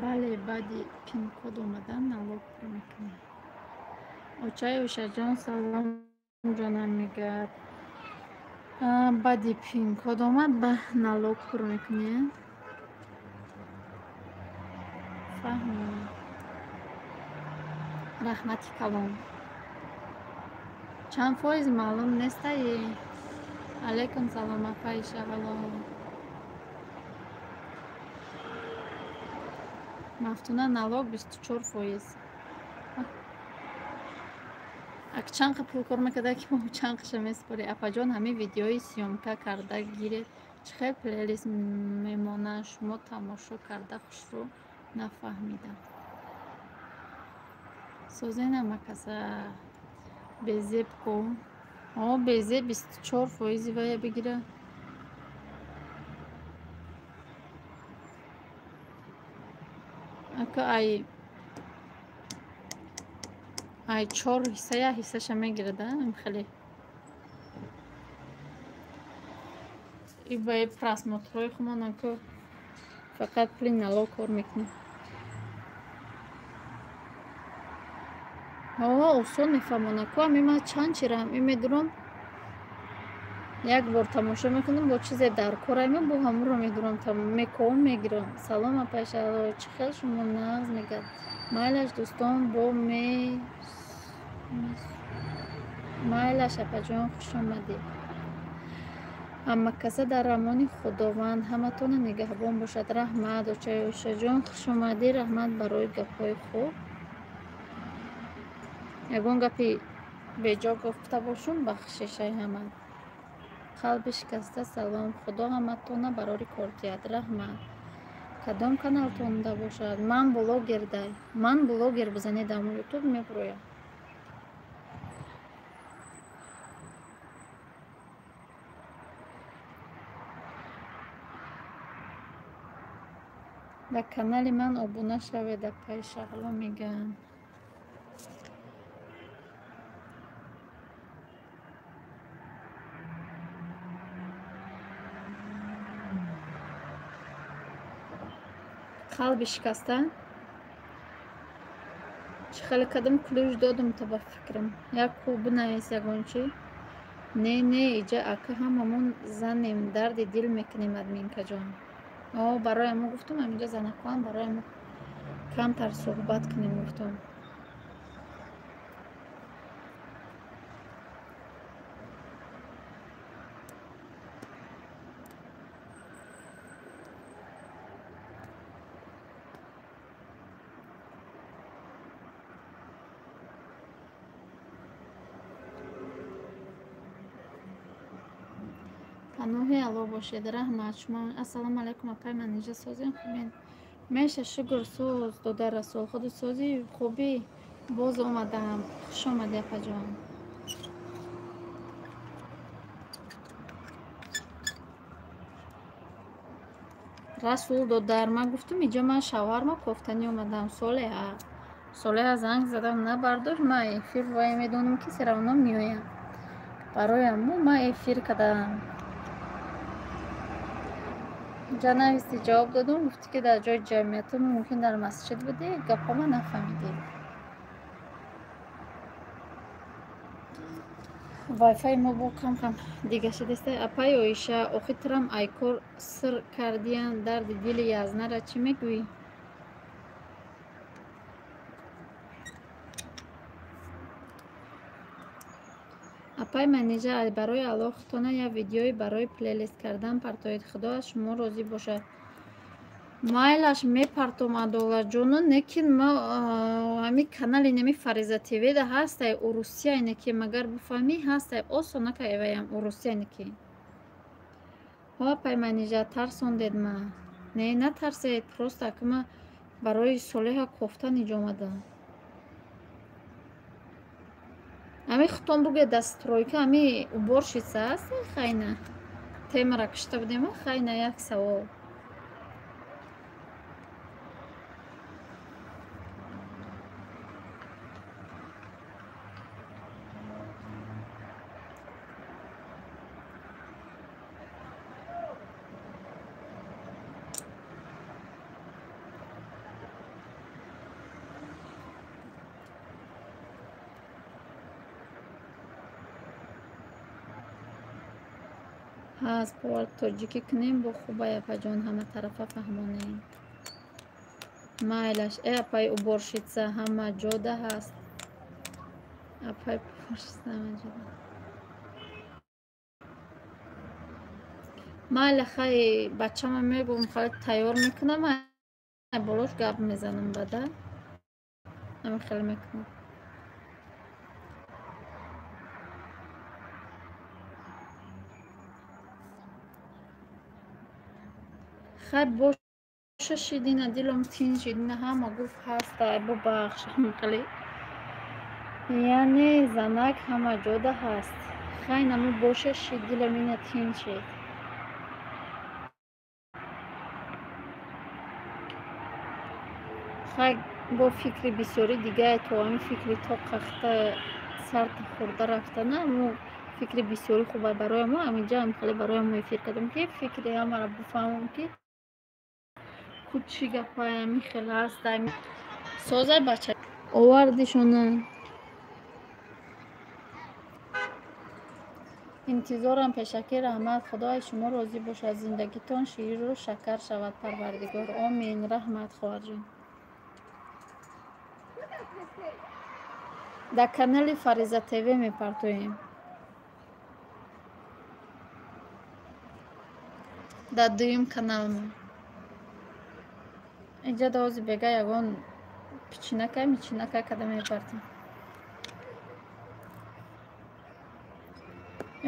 Бале, баъди пин-код омадан налог пур мекунем. Очаи Ошаҷон салом ҷонам мегӯяд. Баъди пин-код омад, ба налог пур мекунем. Фаҳмам. Раҳмати калом. Чанд фоиз маълум нестаи? Алайкум салом, апаи Шаҳло. Мафтуна налог 24%. Ак чанд пул кор мекарда ки мо чанд қиша месупорӣ. Апаҷон, ҳамин видеои съёмка карда гиред. Чӣ хел плейлист мемонанд, шумо тамошо карда хушрӯ нафаҳмидам. Созена макаса безеб ку. О, безеб 24% вая бигира. Ака ай 4 ҳисса як ҳиссаша мегирад, хеле. И ба просмотрҳои хумон ака фақат пули налог кор мекунем. Ҳо, осон мефаҳмонад ку. Ами ман чанд чира медурам, як бор тамошо мекунам, бо чизе дар корайма, бо ҳамонро медурам, мековам, мегирам. Салом, апаи Шаҳло, чӣ хел шумо нағз мегӯяд. Майлаш дӯстон, бо майлаш апаҷон, хуш омадед. Ҳамакаса дар амони Худованд, ҳаматона нигаҳбон бошад. Раҳмат, очаи Ошаҷон, хуш омадӣ. Раҳмат барои гапҳои хуб. Ягон гапи беҷо гуфта бошум, бахшишай ҳама. Қалби шикаста салом. Худо ҳаматона барори кор диҳад. Раҳмат. Кадом каналтонда бошад? Ман блогер дай. Ман блогер бизанед дар ютуб мебуроям. Дар канали ман обуна шавед, апаи Шаҳло мегӯянд. Қалби шикаста? Чӣ хеле кадом ключ додум та ба фикрам. Як ку бинавис ягон чӣ? Не, не, иҷа ака ҳамамон занем, дарди дил мекунем, админкаҷон. О, барои ҳамо гуфтум, ҳаминҷа занакҳоам барои ҳамо камтар суҳбат кунем гуфтум. Паноҳи Аллоҳ бошед. Раҳмат шумо. Ассалому алайкум, апай Манижа, созем хубен? Меша шукр, соз дода Расул. Худи сози хубӣ, боз омадаам. Хуш омадӣ, апаҷон. Расул додар, ман гуфтум иҷо ман шаварма кофтанӣ омадам. Солеҳа. Солеҳа занг задам, набардошт. Ман эфир вай медонам ки всё равно меоям. Барои ҳамо ман эфир кардам. Ҷа нависти ҷавоб додум, гуфтӣ ки дар ҷои ҷамъияту мумкин дар масҷид будӣ, гапҳома нафаҳмидӣ. Вайфай мо бо кам-кам дига шудеста. Апаи Оиша, охи трам айкор сир кардиян, дарди дили язнара чӣ мегӯӣ? Апаи Манижа, барои Аллоҳ худтона як видеои барои плейлист кардан партоед. Худо аз шумо розӣ бошад. Майлаш мепартом Адолатҷону, лекин ма ҳами канали нами Фариза ТВ да ҳастай урусия неки, магар бифаҳмӣ ҳастай осонака эваям урусия неки. Ҳо апай Манижа, тарсондед ма. Не, натарсед, просто ака ма барои Солеҳа кофтан инҷо омадам. Ами хутон бугӯед дар стройка ами уборщица ҳаст хайна. Темара кишта будем, хайна як савол. Ҳаст, бовар тоҷикӣ кунем, бо хубай апаҷон, ҳама тарафа фаҳмонем. Майлаш, э апай уборщица ҳама ҷода ҳаст. Апай уборщица ҳама ҷода. Майла, хай бачама мегӯм, хай тайёр мекунам, болош гап мезанам бада. Ҳамин хеле мекунам. Хай боша шидина, дилом тинҷ шидина, ҳама гуфт ҳастай, бубахш, ҳамқали. Яъне занак ҳама ҷода ҳаст. Хай наму боша шид, дилам ина тинҷ шид. Хай бо фикри бисёри дигае то ҳамин фикри то қахта сарта хӯрда рафтана, аму фикри бисёри хуба барои мо, ҳаминҷа ҳамхали барои мо эфир кардам, ки фикри ҳамаро бифаҳмам, ки чӣ гапай ҳамин хел ҳаст. Созай бача овардишона. Интизорам пешакӣ раҳмат. Худои шумо розӣ бошад, зиндагитон ширину шакар шавад, Парвардигор. Омин. Раҳмат, хоҳарҷон. Дар канали Фариза ТВ мепартоем. Дар дуюм каналмо. Инҷа дози бега ягон пичинакай мичинакай када мепартем.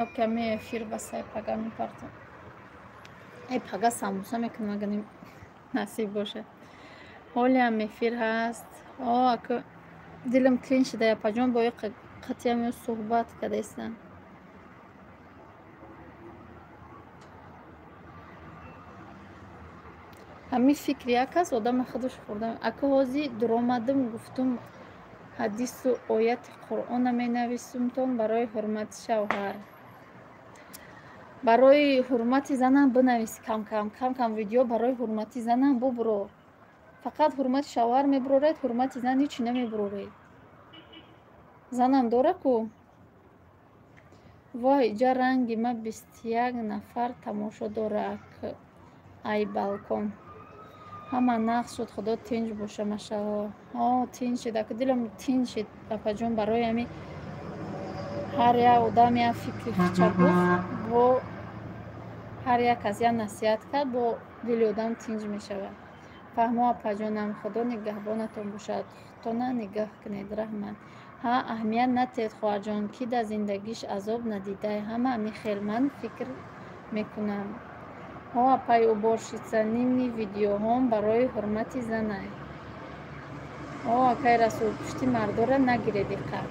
Ё ками эфир басай пага мепартем. Эй пага самбуса мекунам, агар насиб бошад. Ҳолиам эфир ҳаст. О, ака дилам тинҷ шуда, апаҷон бо қатъиам ё суҳбат кадаистам. Ҳамин фикри як аст, одама худаш хӯрда. Ака ҳози дуромадам, гуфтум ҳадису ояти Қуръона менависумтон барои ҳурмати шавҳар. Барои ҳурмати занам бинавис кам-кам, кам-кам видео барои ҳурмати занам бубурор. Фақат ҳурмати шавҳар мебуроред, ҳурмати зан ҳичи намебуроред. Занам дора ку? Вой, иҷа ранги ма 21 нафар тамошо дора ай балкон. Ҳама нақс шуд, худо тинҷ боша, машаалло. О, тинҷ шид, ака дилам тинҷ шид, апаҷон, барои ҳами ҳар як одам як фикри хича гуфт, бо ҳар як кас як насиҳат кард, бо дили одам тинҷ мешавад. Фаҳмо апаҷонам, худо нигаҳбонатон бошад, худтона нигаҳ кунед, раҳмат. Ҳа, аҳамият натиҳед хоҳарҷон, ки дар зиндагиш азоб надидай, ҳама ҳамин хел ман фикр мекунам. Ҳо апай уборщица, нимни видеоҳом барои ҳурмати занай. О, акай Расул, пушти мардора нагире диққат.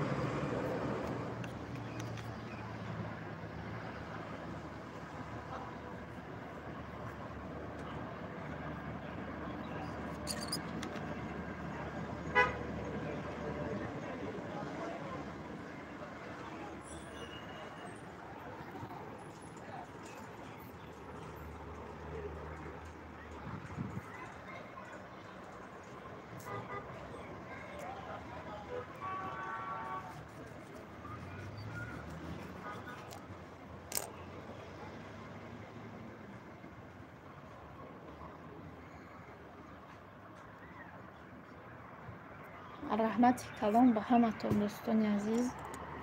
Раҳмати калон ба ҳаматон дӯстони азиз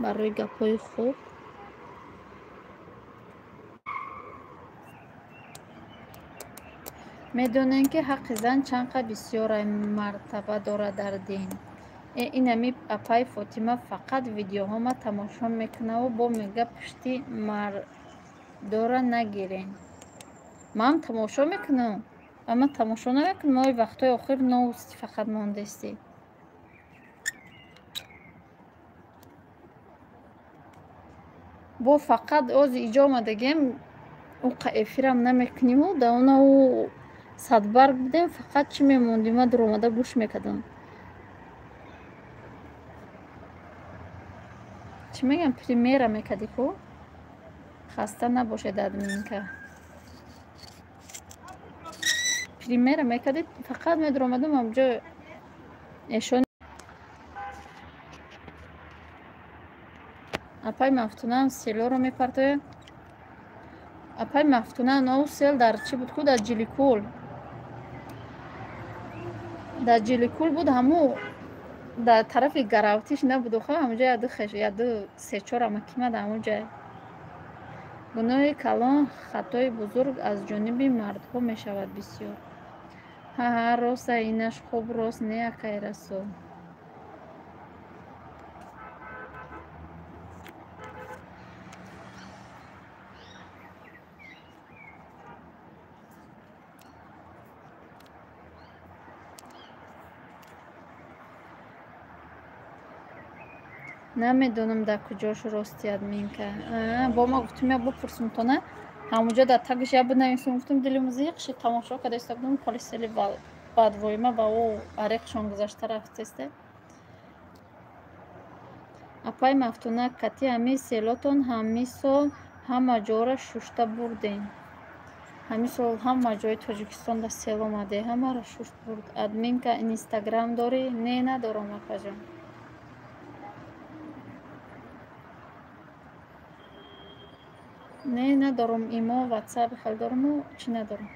барои гапҳои хуб. Медонем, ки ҳаққи зан чанд қа бисёр мартаба дорад дар дин. Э инами апаи Фотима фақат видеоҳома тамошо мекунаву бо мега пушти мардора нагирен. Ман тамошо мекунам, ама тамошо намекунам, ой вақтҳои охир новости фақат мондестӣ. Бо фақат ози иҷо омадагем, уқа эфирам намекуниму да она у садбарг будем, фақат чӣ мемондим, ма дуромада гӯш мекардам. Чӣ мегӯям, примера мекардӣ ку? Хаста набошед, админка. Примера мекардӣ, фақат медуромадам ҳамҷо эшон. Апай Мафтунаам селоро мепартояд. Апай Мафтуна нов сел дар чӣ буд ку? Дар Ҷиликул. Дар Ҷиликул буд, ҳаму дар тарафи Гаравтиш набуд, охо ҳамуҷо яду хеш, яду се-чор амакима дар ҳамуҷа. Гуноҳи калон, хатои бузург аз ҷониби мардҳо мешавад бисёр. Ҳа-ҳа, роста инаш хуб рост не, акай Расул. Намедонам дар куҷош рости админка. Бо ма гуфтум я бупурсум тона, ҳамуҷо дар тагиш я бинависум, гуфтум дилим зиқ шид, тамошо карда истода будум, холи сели бадвоима ба ӯ ареқшон гузашта рафтесте. Апай Мафтуна, кати ҳами селотон ҳами сол ҳама ҷора шушта бурдем. Ҳами сол ҳама ҷои Тоҷикистон дар сел омаде, ҳамаро шушт бурд. Админка, инстаграм дорӣ? Не, надорам, апаҷон. Не, надорам, имо, ватсап хел доруму чӣ надорам.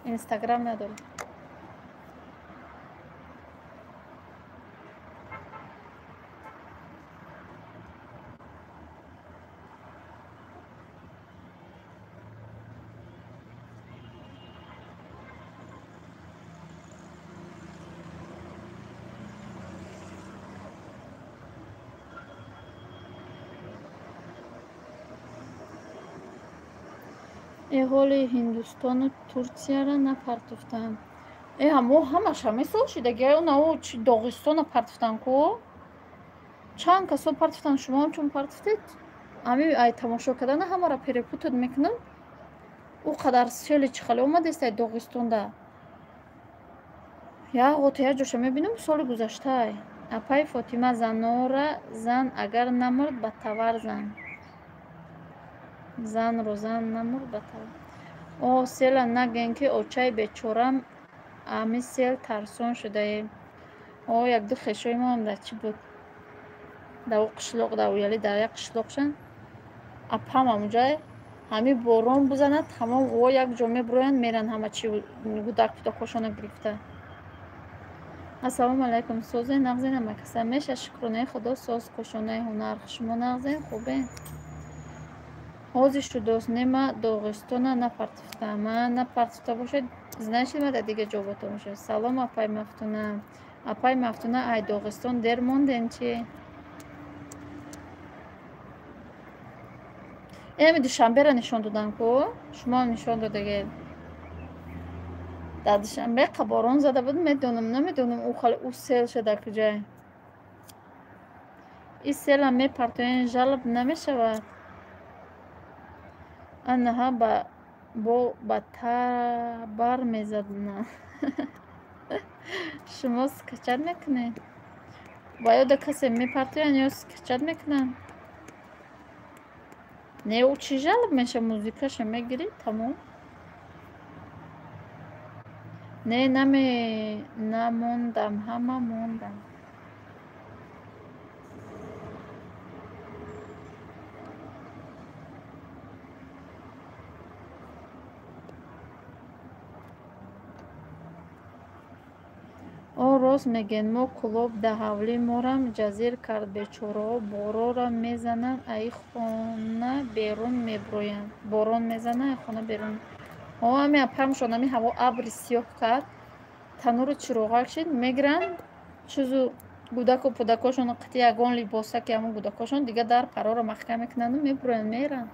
Инстаграм надорам. Э ҳоли Ҳиндустону Турсияра напартофтанд. Э ҳамо ҳамаш ҳамин сол шидаги, онао чи Доғистона партофтанд ку? Чанд касо партофтанд, шумо ҳам чун партофтед? Ҳами ай тамошо кардана ҳамаро перепутать мекунам. Ӯ қадар сели чӣ хеле омадест ай Доғистонда. Як ғота як ҷоша мебинам соли гузаштай. Апаи Фотима, занора зан агар намурд ба тавар зан. Занро зан намурд ба тавар. О, села нагӯен ки очаи бечорам ами сел тарсон шудаем. О, якду хешои моам дар чӣ буд? Дар ӯ қишлоқ, дар Уяли, дар як қишлоқшан. Апам ҳамуҷае ҳами борон бизанад, тамом о як ҷо мебуроянд, меранд ҳама чи гудак пудакҳошона гирифта. Ассалому алайкум, созен нағзен амакаса меша, шукронаи Худо соз, кошонаи ҳунар, шумо нағзен, хубен? Ҳозир шудост, не ма Доғистона напартофтам. Ма напартофта бошед, значит ма дар дигар ҷо бота бошед. Салом, апай Мафтуна. Апай Мафтуна, ай Доғистон дер мондем чи? Эми Душанберо нишон додам ку? Шумо нишон додагед. Дар Душанбе қаборон зада буд, медонам, намедонам ӯ хали ӯ сел шуда куҷае. И селам мепартоен, жалоб намешавад. Анаҳа бо ба табар мезадна. Шумо скачать мекунед? Ба ёда касе мепартоянд ё скачать мекунанд? Не, ӯ чӣ жалоб меша, музикаша мегирӣ, тамом. Не, намондам, ҳама мондам. О, рост мегӯед, мо Кӯлоб да ҳавлӣ морам ҷазир кард бечораҳо, борора мезананд, аи хона берун меброянд. Борон мезананд, аи хона берун. Ҳами апамшон ҳами ҳаво абри сиёҳ кард, тануру чироғак шид, мегиранд чизу гудаку пудакошон қити ягон либоса ки ҳамон гудакошон дига дар пароро маҳкам мекунанду мебуроянд, меранд.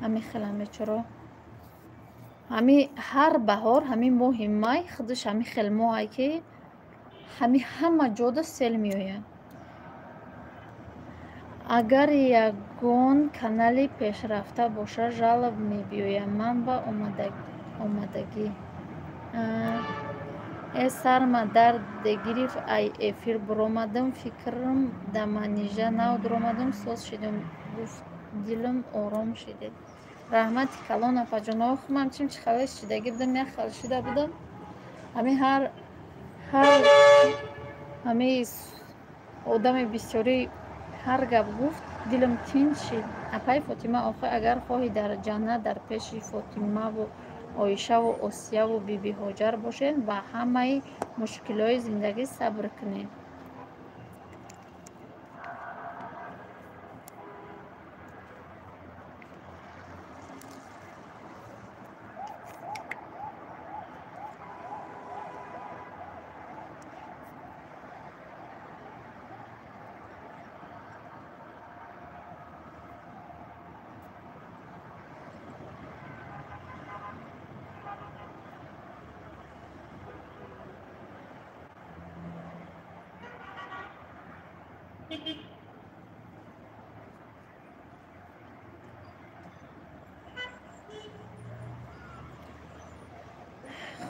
Ҳами хелам бечоро. Ҳами ҳар баҳор, ҳами моҳи май худаш ҳами хел моҳае ки ҳами ҳама ҷода сел меояд. Агар ягон канали пешрафта боша, жалоб мебиёям ман ба омадагӣ. Э сарма дард гирифт, ай эфир буромадам, фикрам да манижа нав дуромадам, соз шидум, гуфт дилам ором шидед. Раҳмати калон апаҷон. Ох, ман чим чи хеле шидагӣ будам, як хел шида будам. Ҳами ҳар ҳами одами бисёрӣ ҳар гап гуфт, дилам тинч шид. Апаи Фотима, охир агар хоҳӣ дар ҷаннат дар пеши Фотимаву Оишаву Осияву Биби Ҳоҷар бошед, ба ҳамаи мушкилиҳои зиндагӣ сабр кунед.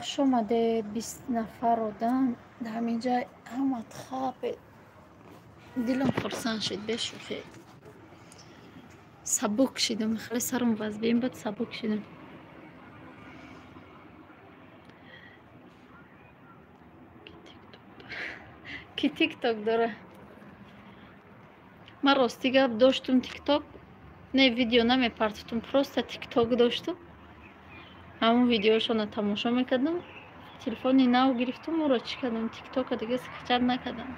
Хуш омадед, 20 нафар одам дар ҳамин ҷа ҳамат хапед. Дилам хурсанд шид, бешӯхӣ. Сабук шидам, хеле сарам вазбин буд, сабук шидам. Ки тикток дора? Ман рости гап доштум тикток, не видео намепартофтум, просто тикток доштум. Ҳамон видеошонро тамошо мекардам. Телефони нав гирифтум, ӯро чӣ кардам? Тиктока дига скачат накардам.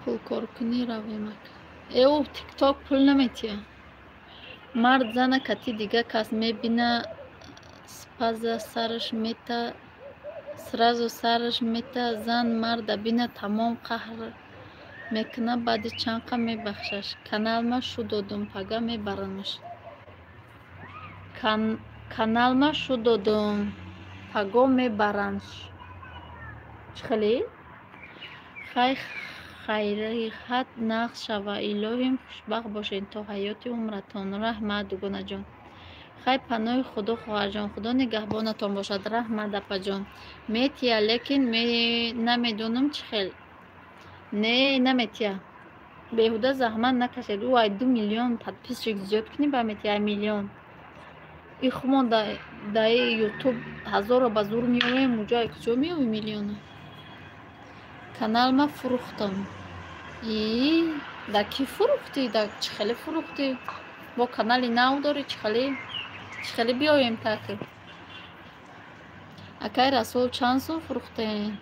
Пулкоркунӣ равем. Э, ӯ тикток пул наметиҳад. Мард зана кати дига кас мебина, спаза сараш мета, сразу сараш мета, зан марда бина, тамом қаҳр мекуна, баъди чанд қа мебахшаш. Каналма шу додум, пага мебаранаш. Каналма шу додум, паго мебаранш. Чӣ хеле? Хай хайрихат нағз шава, илоҳим хушбахт бошед то ҳаёти умратон. Раҳмат, дугонаҷон. Хай паноҳи Худо, хоҳарҷон, Худо нигаҳбонатон бошад. Раҳмат, апаҷон. Метия, лекин намедонам чӣ хел. Не, наметия. Беҳуда заҳмат накашед. Ӯ ай 2 миллион подписчик зиёд кунӣ, ба метия ай миллион. И хумо даи ютуб ҳазорро ба зур меоем, уҷо ай куҷо меои миллиона? Каналма фурӯхтам. И да кӣ фурӯхтӣ? Да чӣ хеле фурӯхтӣ? Бо канали нав дорӣ, чӣ хеле биёем таки? Акай Расул, чанд сум фурӯхтем?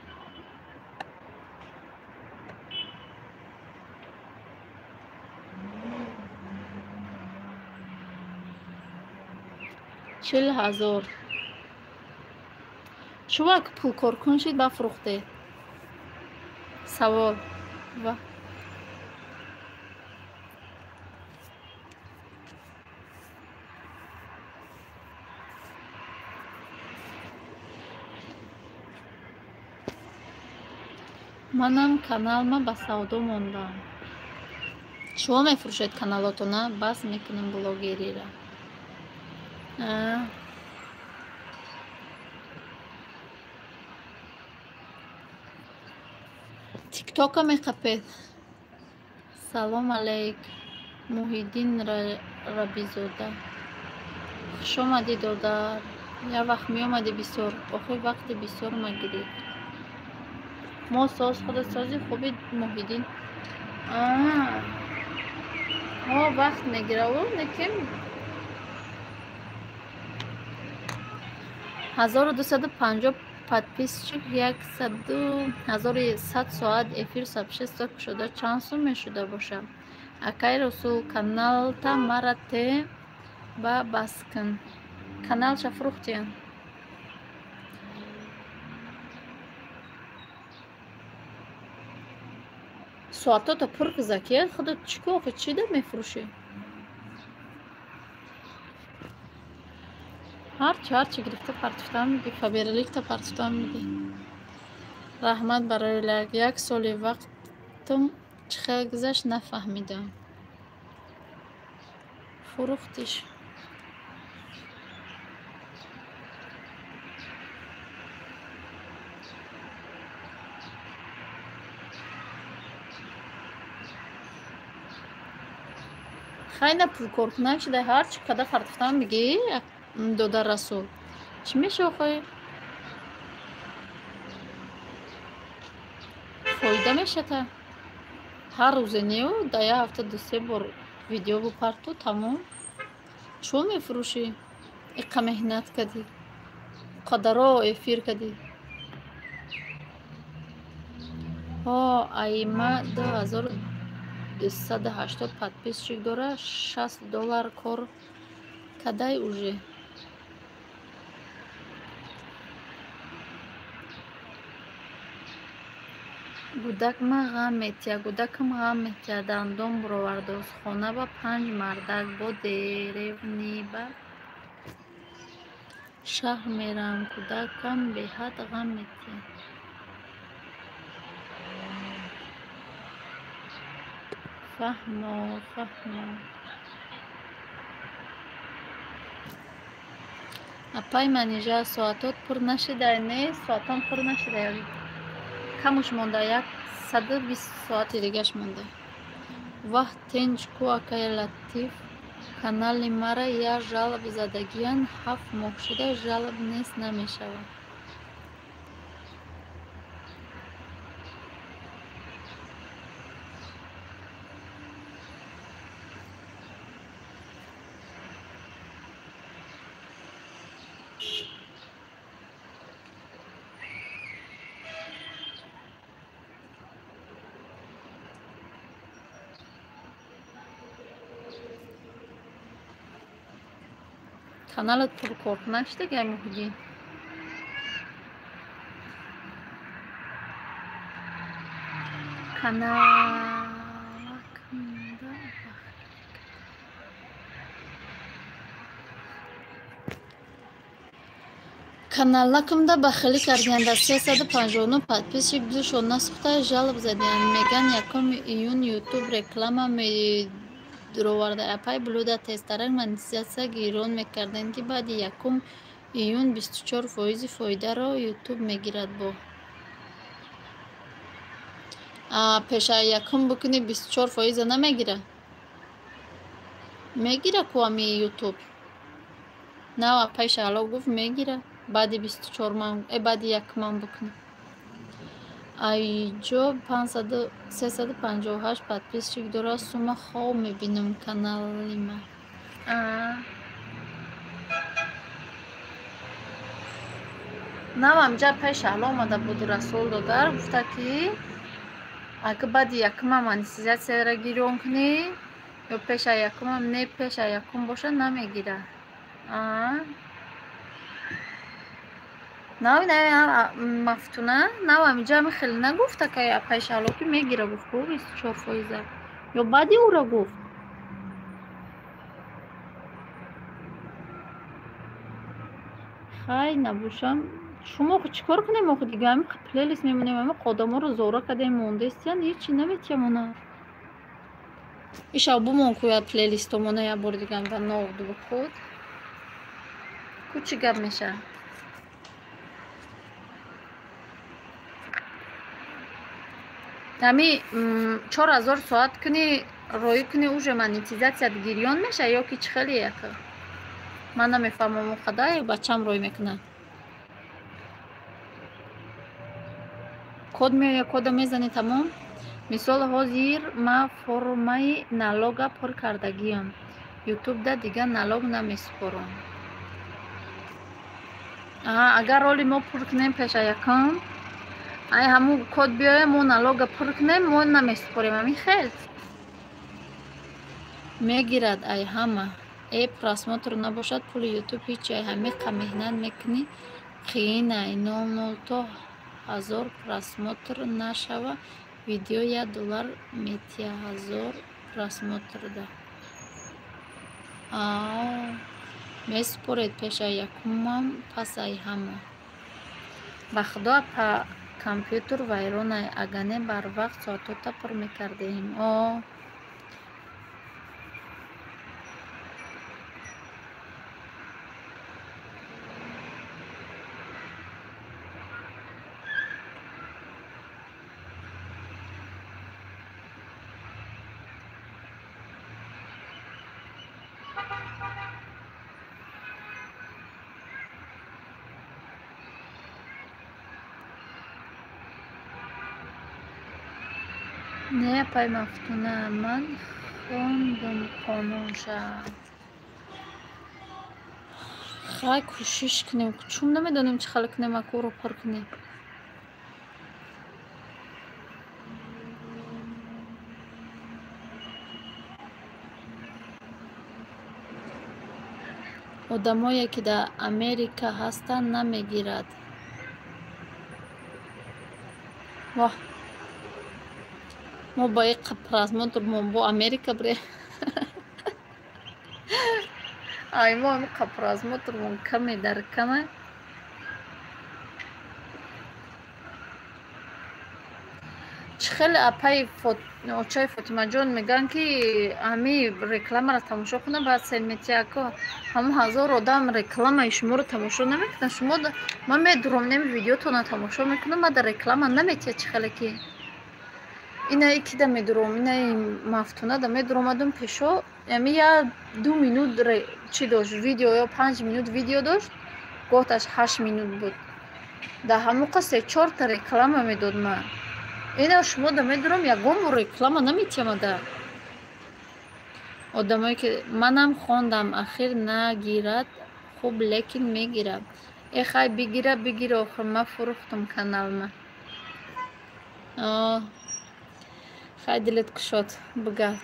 40 000. Чувак пулкоркун шид, ба фурӯхте? Савол. Ва манам каналма ба савдо мондам. Шумо мефурӯшед каналотона? Бас мекунам блогерира. Тиктока меқапед. Салом алейк, Муҳиддин Рабизода. Хуш омадӣ, додар. Як вақт меомадӣ бисёр, охир вақти бисёр магирифт. Мо соз, худат сози хуби, Муҳиддин. Мо вақт мегираву, лекин 1250 подписчик, 1100 соат эфир сообщество кушода чанд сум мешуда бошад? Акай Расул, каналта мара те ба бас кун. Каналша фурӯхтиян. Соатото пур кизакия, худо чӣ ку охи чӣ да мефурӯшӣ? Ҳарчи гирифта партофтан миди, фаберликта партофтан миди. Раҳмат барои лайк. Як соли вақтум чӣ хел гузашт нафаҳмидам. Фурӯхтиш. Хай на пулкоркунак шуда, ҳарчи када партофтан мигӣ, додар Расул. Чӣ меша охи? Фоида мешата? Ҳар рӯзе неу, дар як ҳафта ду-се бор видео бупарту, тамом. Чо мефурӯшӣ? Иқа меҳнат кардӣ, қадаро эфир кардӣ. Ҳо, Аима 2280 подписчик дора, $60 кор кадай уже. Гудакма ғам метия, гудакам ғам метия, дандон буровардоз, хона ба панҷ мардак, бо деревни ба шаҳр мерам, кӯдакам беҳад ғам метия. Фаҳмо, фаҳмо. Апай Манижа, соатот пур нашидай? Не, соатам пур нашидай. Камуш монда, 120 соати дигаш монда. Ваҳ, тенҷ ку акай Латиф, канали мара як жалоб задагиян, 7 моҳ шуда жалоб нест намешавад. Каналат пуркоркунак шуда Муҳиддин. Каналакамда бахилӣ кардиянд. Аз 359 подписчик дилшон насӯхта жалоб задиянд. Меган 1 июн ютуб реклама медуроварда. Апай блюда тезтарак монетизатсия гирон мекарданд, ки баъди 1 июн 24% фоидаро ютуб мегирад. Бо пеша якум бикунӣ 24% намегира? Мегира ку ами ютуб. Нав апай Шаҳло гуфт мегира. Баъди 24 ман, баъди як ман бикунӣ. Айҷо 358 подписчик дора, сума хоб мебинам канали ма. Нав амҷа апай Шаҳло омада буд Расул додар, гуфта ки агар баъди якумам монетизатсияро гирён кунӣ ё пеша якумам, не пеша якум боша намегира. Нав Мафтуна, нав амиҷа ами хеле нагуфта ки апай Шаҳло ки мегира, гуфт ку 24% ё баъди ӯро гуфт. Хай набошам, шумо чӣ кор кунем охи дига? Ами плейлист мемонем, ами одаморо зора кардем, мондестиян, ҳечи наметиямона. Ишав бумон ку я плейлистомона як бори дига ба ноутбук худ. Ку чӣ гап меша? Ами 4000 соат кунӣ, роӣ кунӣ, уже монетизатсият гирён меша ё ки чӣ хеле яка? Ман намефаҳмам он қадар, бачам рой мекунад. Код меояд, кода мезанӣ, тамом. Мисол ҳозир ман формаи налога пур кардагиам. Ютубда дигар налог намесупорам. Агар роли мо пур кунем пеша якум, ай ҳамун код биёя, мо налога пур кунем, мо намесупорем. Ҳамин хел мегирад ай ҳама. Э, просмотр набошад, пули ютуб ҳичи. Ай ҳамиқа меҳнат мекунӣ, қиин ай. 0,0 то 1000 просмотр нашава, видео $1 метия 1000 просмотрда. Месупоред пеша якумам, пас ай ҳама. Ба худо, апа, компютер вайрон ай, ага не барвақт соатота пур мекардем. О, не, апай Мафтуна, ман хондум қонунша. Хай, кӯшиш кунем, чун намедонем чӣ хел кунем, акӯро пур кунем. Одамое ки дар Америка ҳастанд, намегирад. Воҳ, мо ба иқа просмотр мо бо Америка бре. Ай, мо ҳамиқа просмотрмон каме дар кама. Чӣ хеле, апаи очаи Фотимаҷон, мегӯянд, ки ҳами рекламаро тамошо кунам, баъд сен метияко. Ҳамун 1000 одам рекламаи шуморо тамошо намекунад. Шумо, ман медурам, неми видеотонро тамошо мекунам, ман дар реклама наметия. Чӣ хеле ки инаи кида медуром, инаи Мафтунада медуромадум пешо, ами я 2 минут чӣ дошт видео ё 5 минут видео дошт, гоҳташ 8 минут буд, дар ҳамоқа се чорта реклама медод. Ман ина шумо да медурам, ягон бор реклама наметиямада. Одамое ки манам хондам, ахир нагирад хуб, лекин мегирад. Э, хай, бигира, бигира, охир ман фурӯхтум каналма. Хай, дилет кушод, бигард.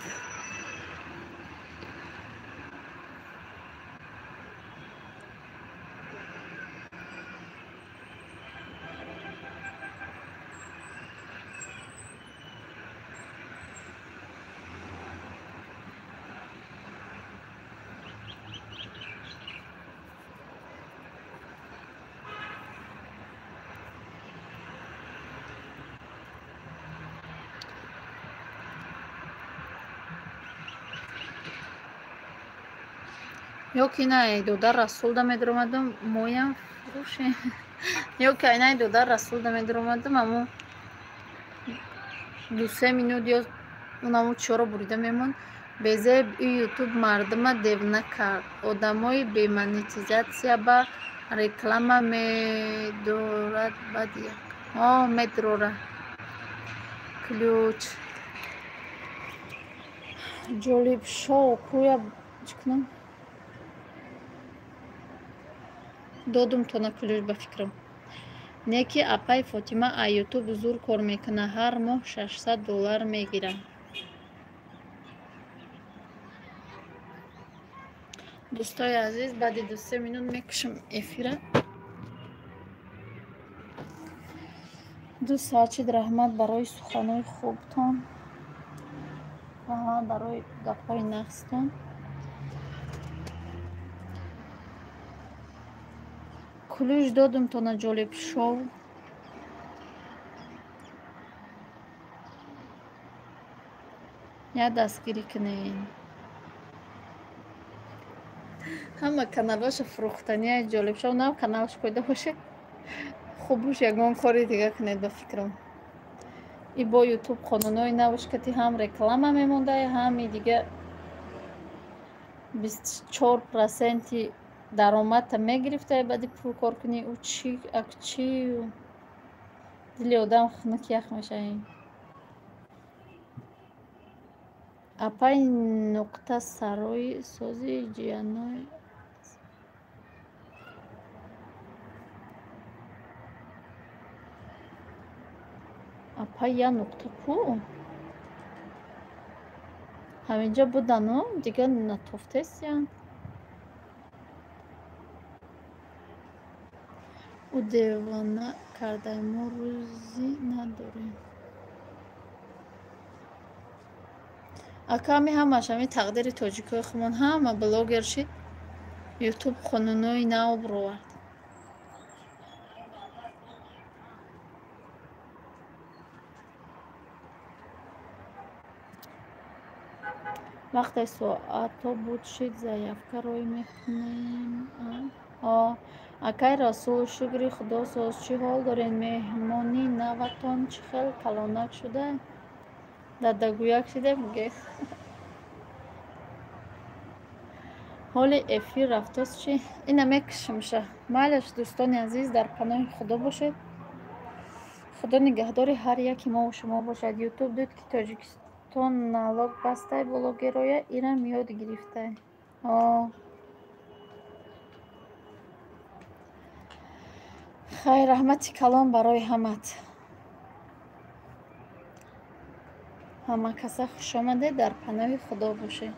Ё ки инаи додар Расулда медуромадум, моям фурӯшем, ё ки инаи додар Расулда медуромадум, аммо 2-3 минут ё унаму чиёро бурида мемонд. Безеб, и ютуб мардума девна кард. Одамои бемонетизатсия ба реклама медорад, баъд як о медрора. Ключ ҷолиб шоу кӯя чӣ кунам? Додум тона ключ, ба фикрам. Не ки апай Фотима а ютуб зур кор мекунад, ҳар моҳ $600 мегирад. Дӯстои азиз, баъди 2-3 минут мекушам эфира. 2 соат шид. Раҳмат барои суханҳои хубтон, раҳмат барои гапҳои нағзтон. Ключ додум тона, ҷолиб шоу. Я дастгирӣ кунед. Ҳама каналҳоша фурӯхтания. Ҷолиб шоу нав каналаш пайдо бошед, хуб бош, ягон кори дига кунед, ба фикрам. И бо ютуб қонунҳои навш кати ҳам реклама мемонда, ҳами дига 24 проценти даромадта мегирифта. Баъди пул кор кунӣ, ӯ чӣ, ак чӣ, дили одам хунук ях мешавад. Апай нуқта сарои сози ҷияной. Апа, я нуқта ку? Ҳаминҷа будану дигар натофтесиян. Ӯ девона кардай, мо рӯзӣ надорем. Ака, ами ҳамаш ами тақдири тоҷикои хумон, ҳама блогер шид, ютуб қонунои нав бировард. Вақте соато буд шид, заявка рой мекунем. Акай Расул, шукри Худо соз, чӣ ҳол доред? Меҳмони наватон чӣ хел калонак шуда? Дадагӯяк шида мегӯед. Ҳоли эфир рафтост чӣ? Ина мекушимша. Майлаш, дӯстони азиз, дар паноҳи Худо бошед. Худо нигаҳдори ҳар яки мову шумо бошад. Ютуб дид, ки Тоҷикистон налог бастай блогероя, инам ёд гирифтай. Хайр, раҳмати калон барои ҳамат. Ҳама каса хушомадед, дар паноҳи Худо бошед.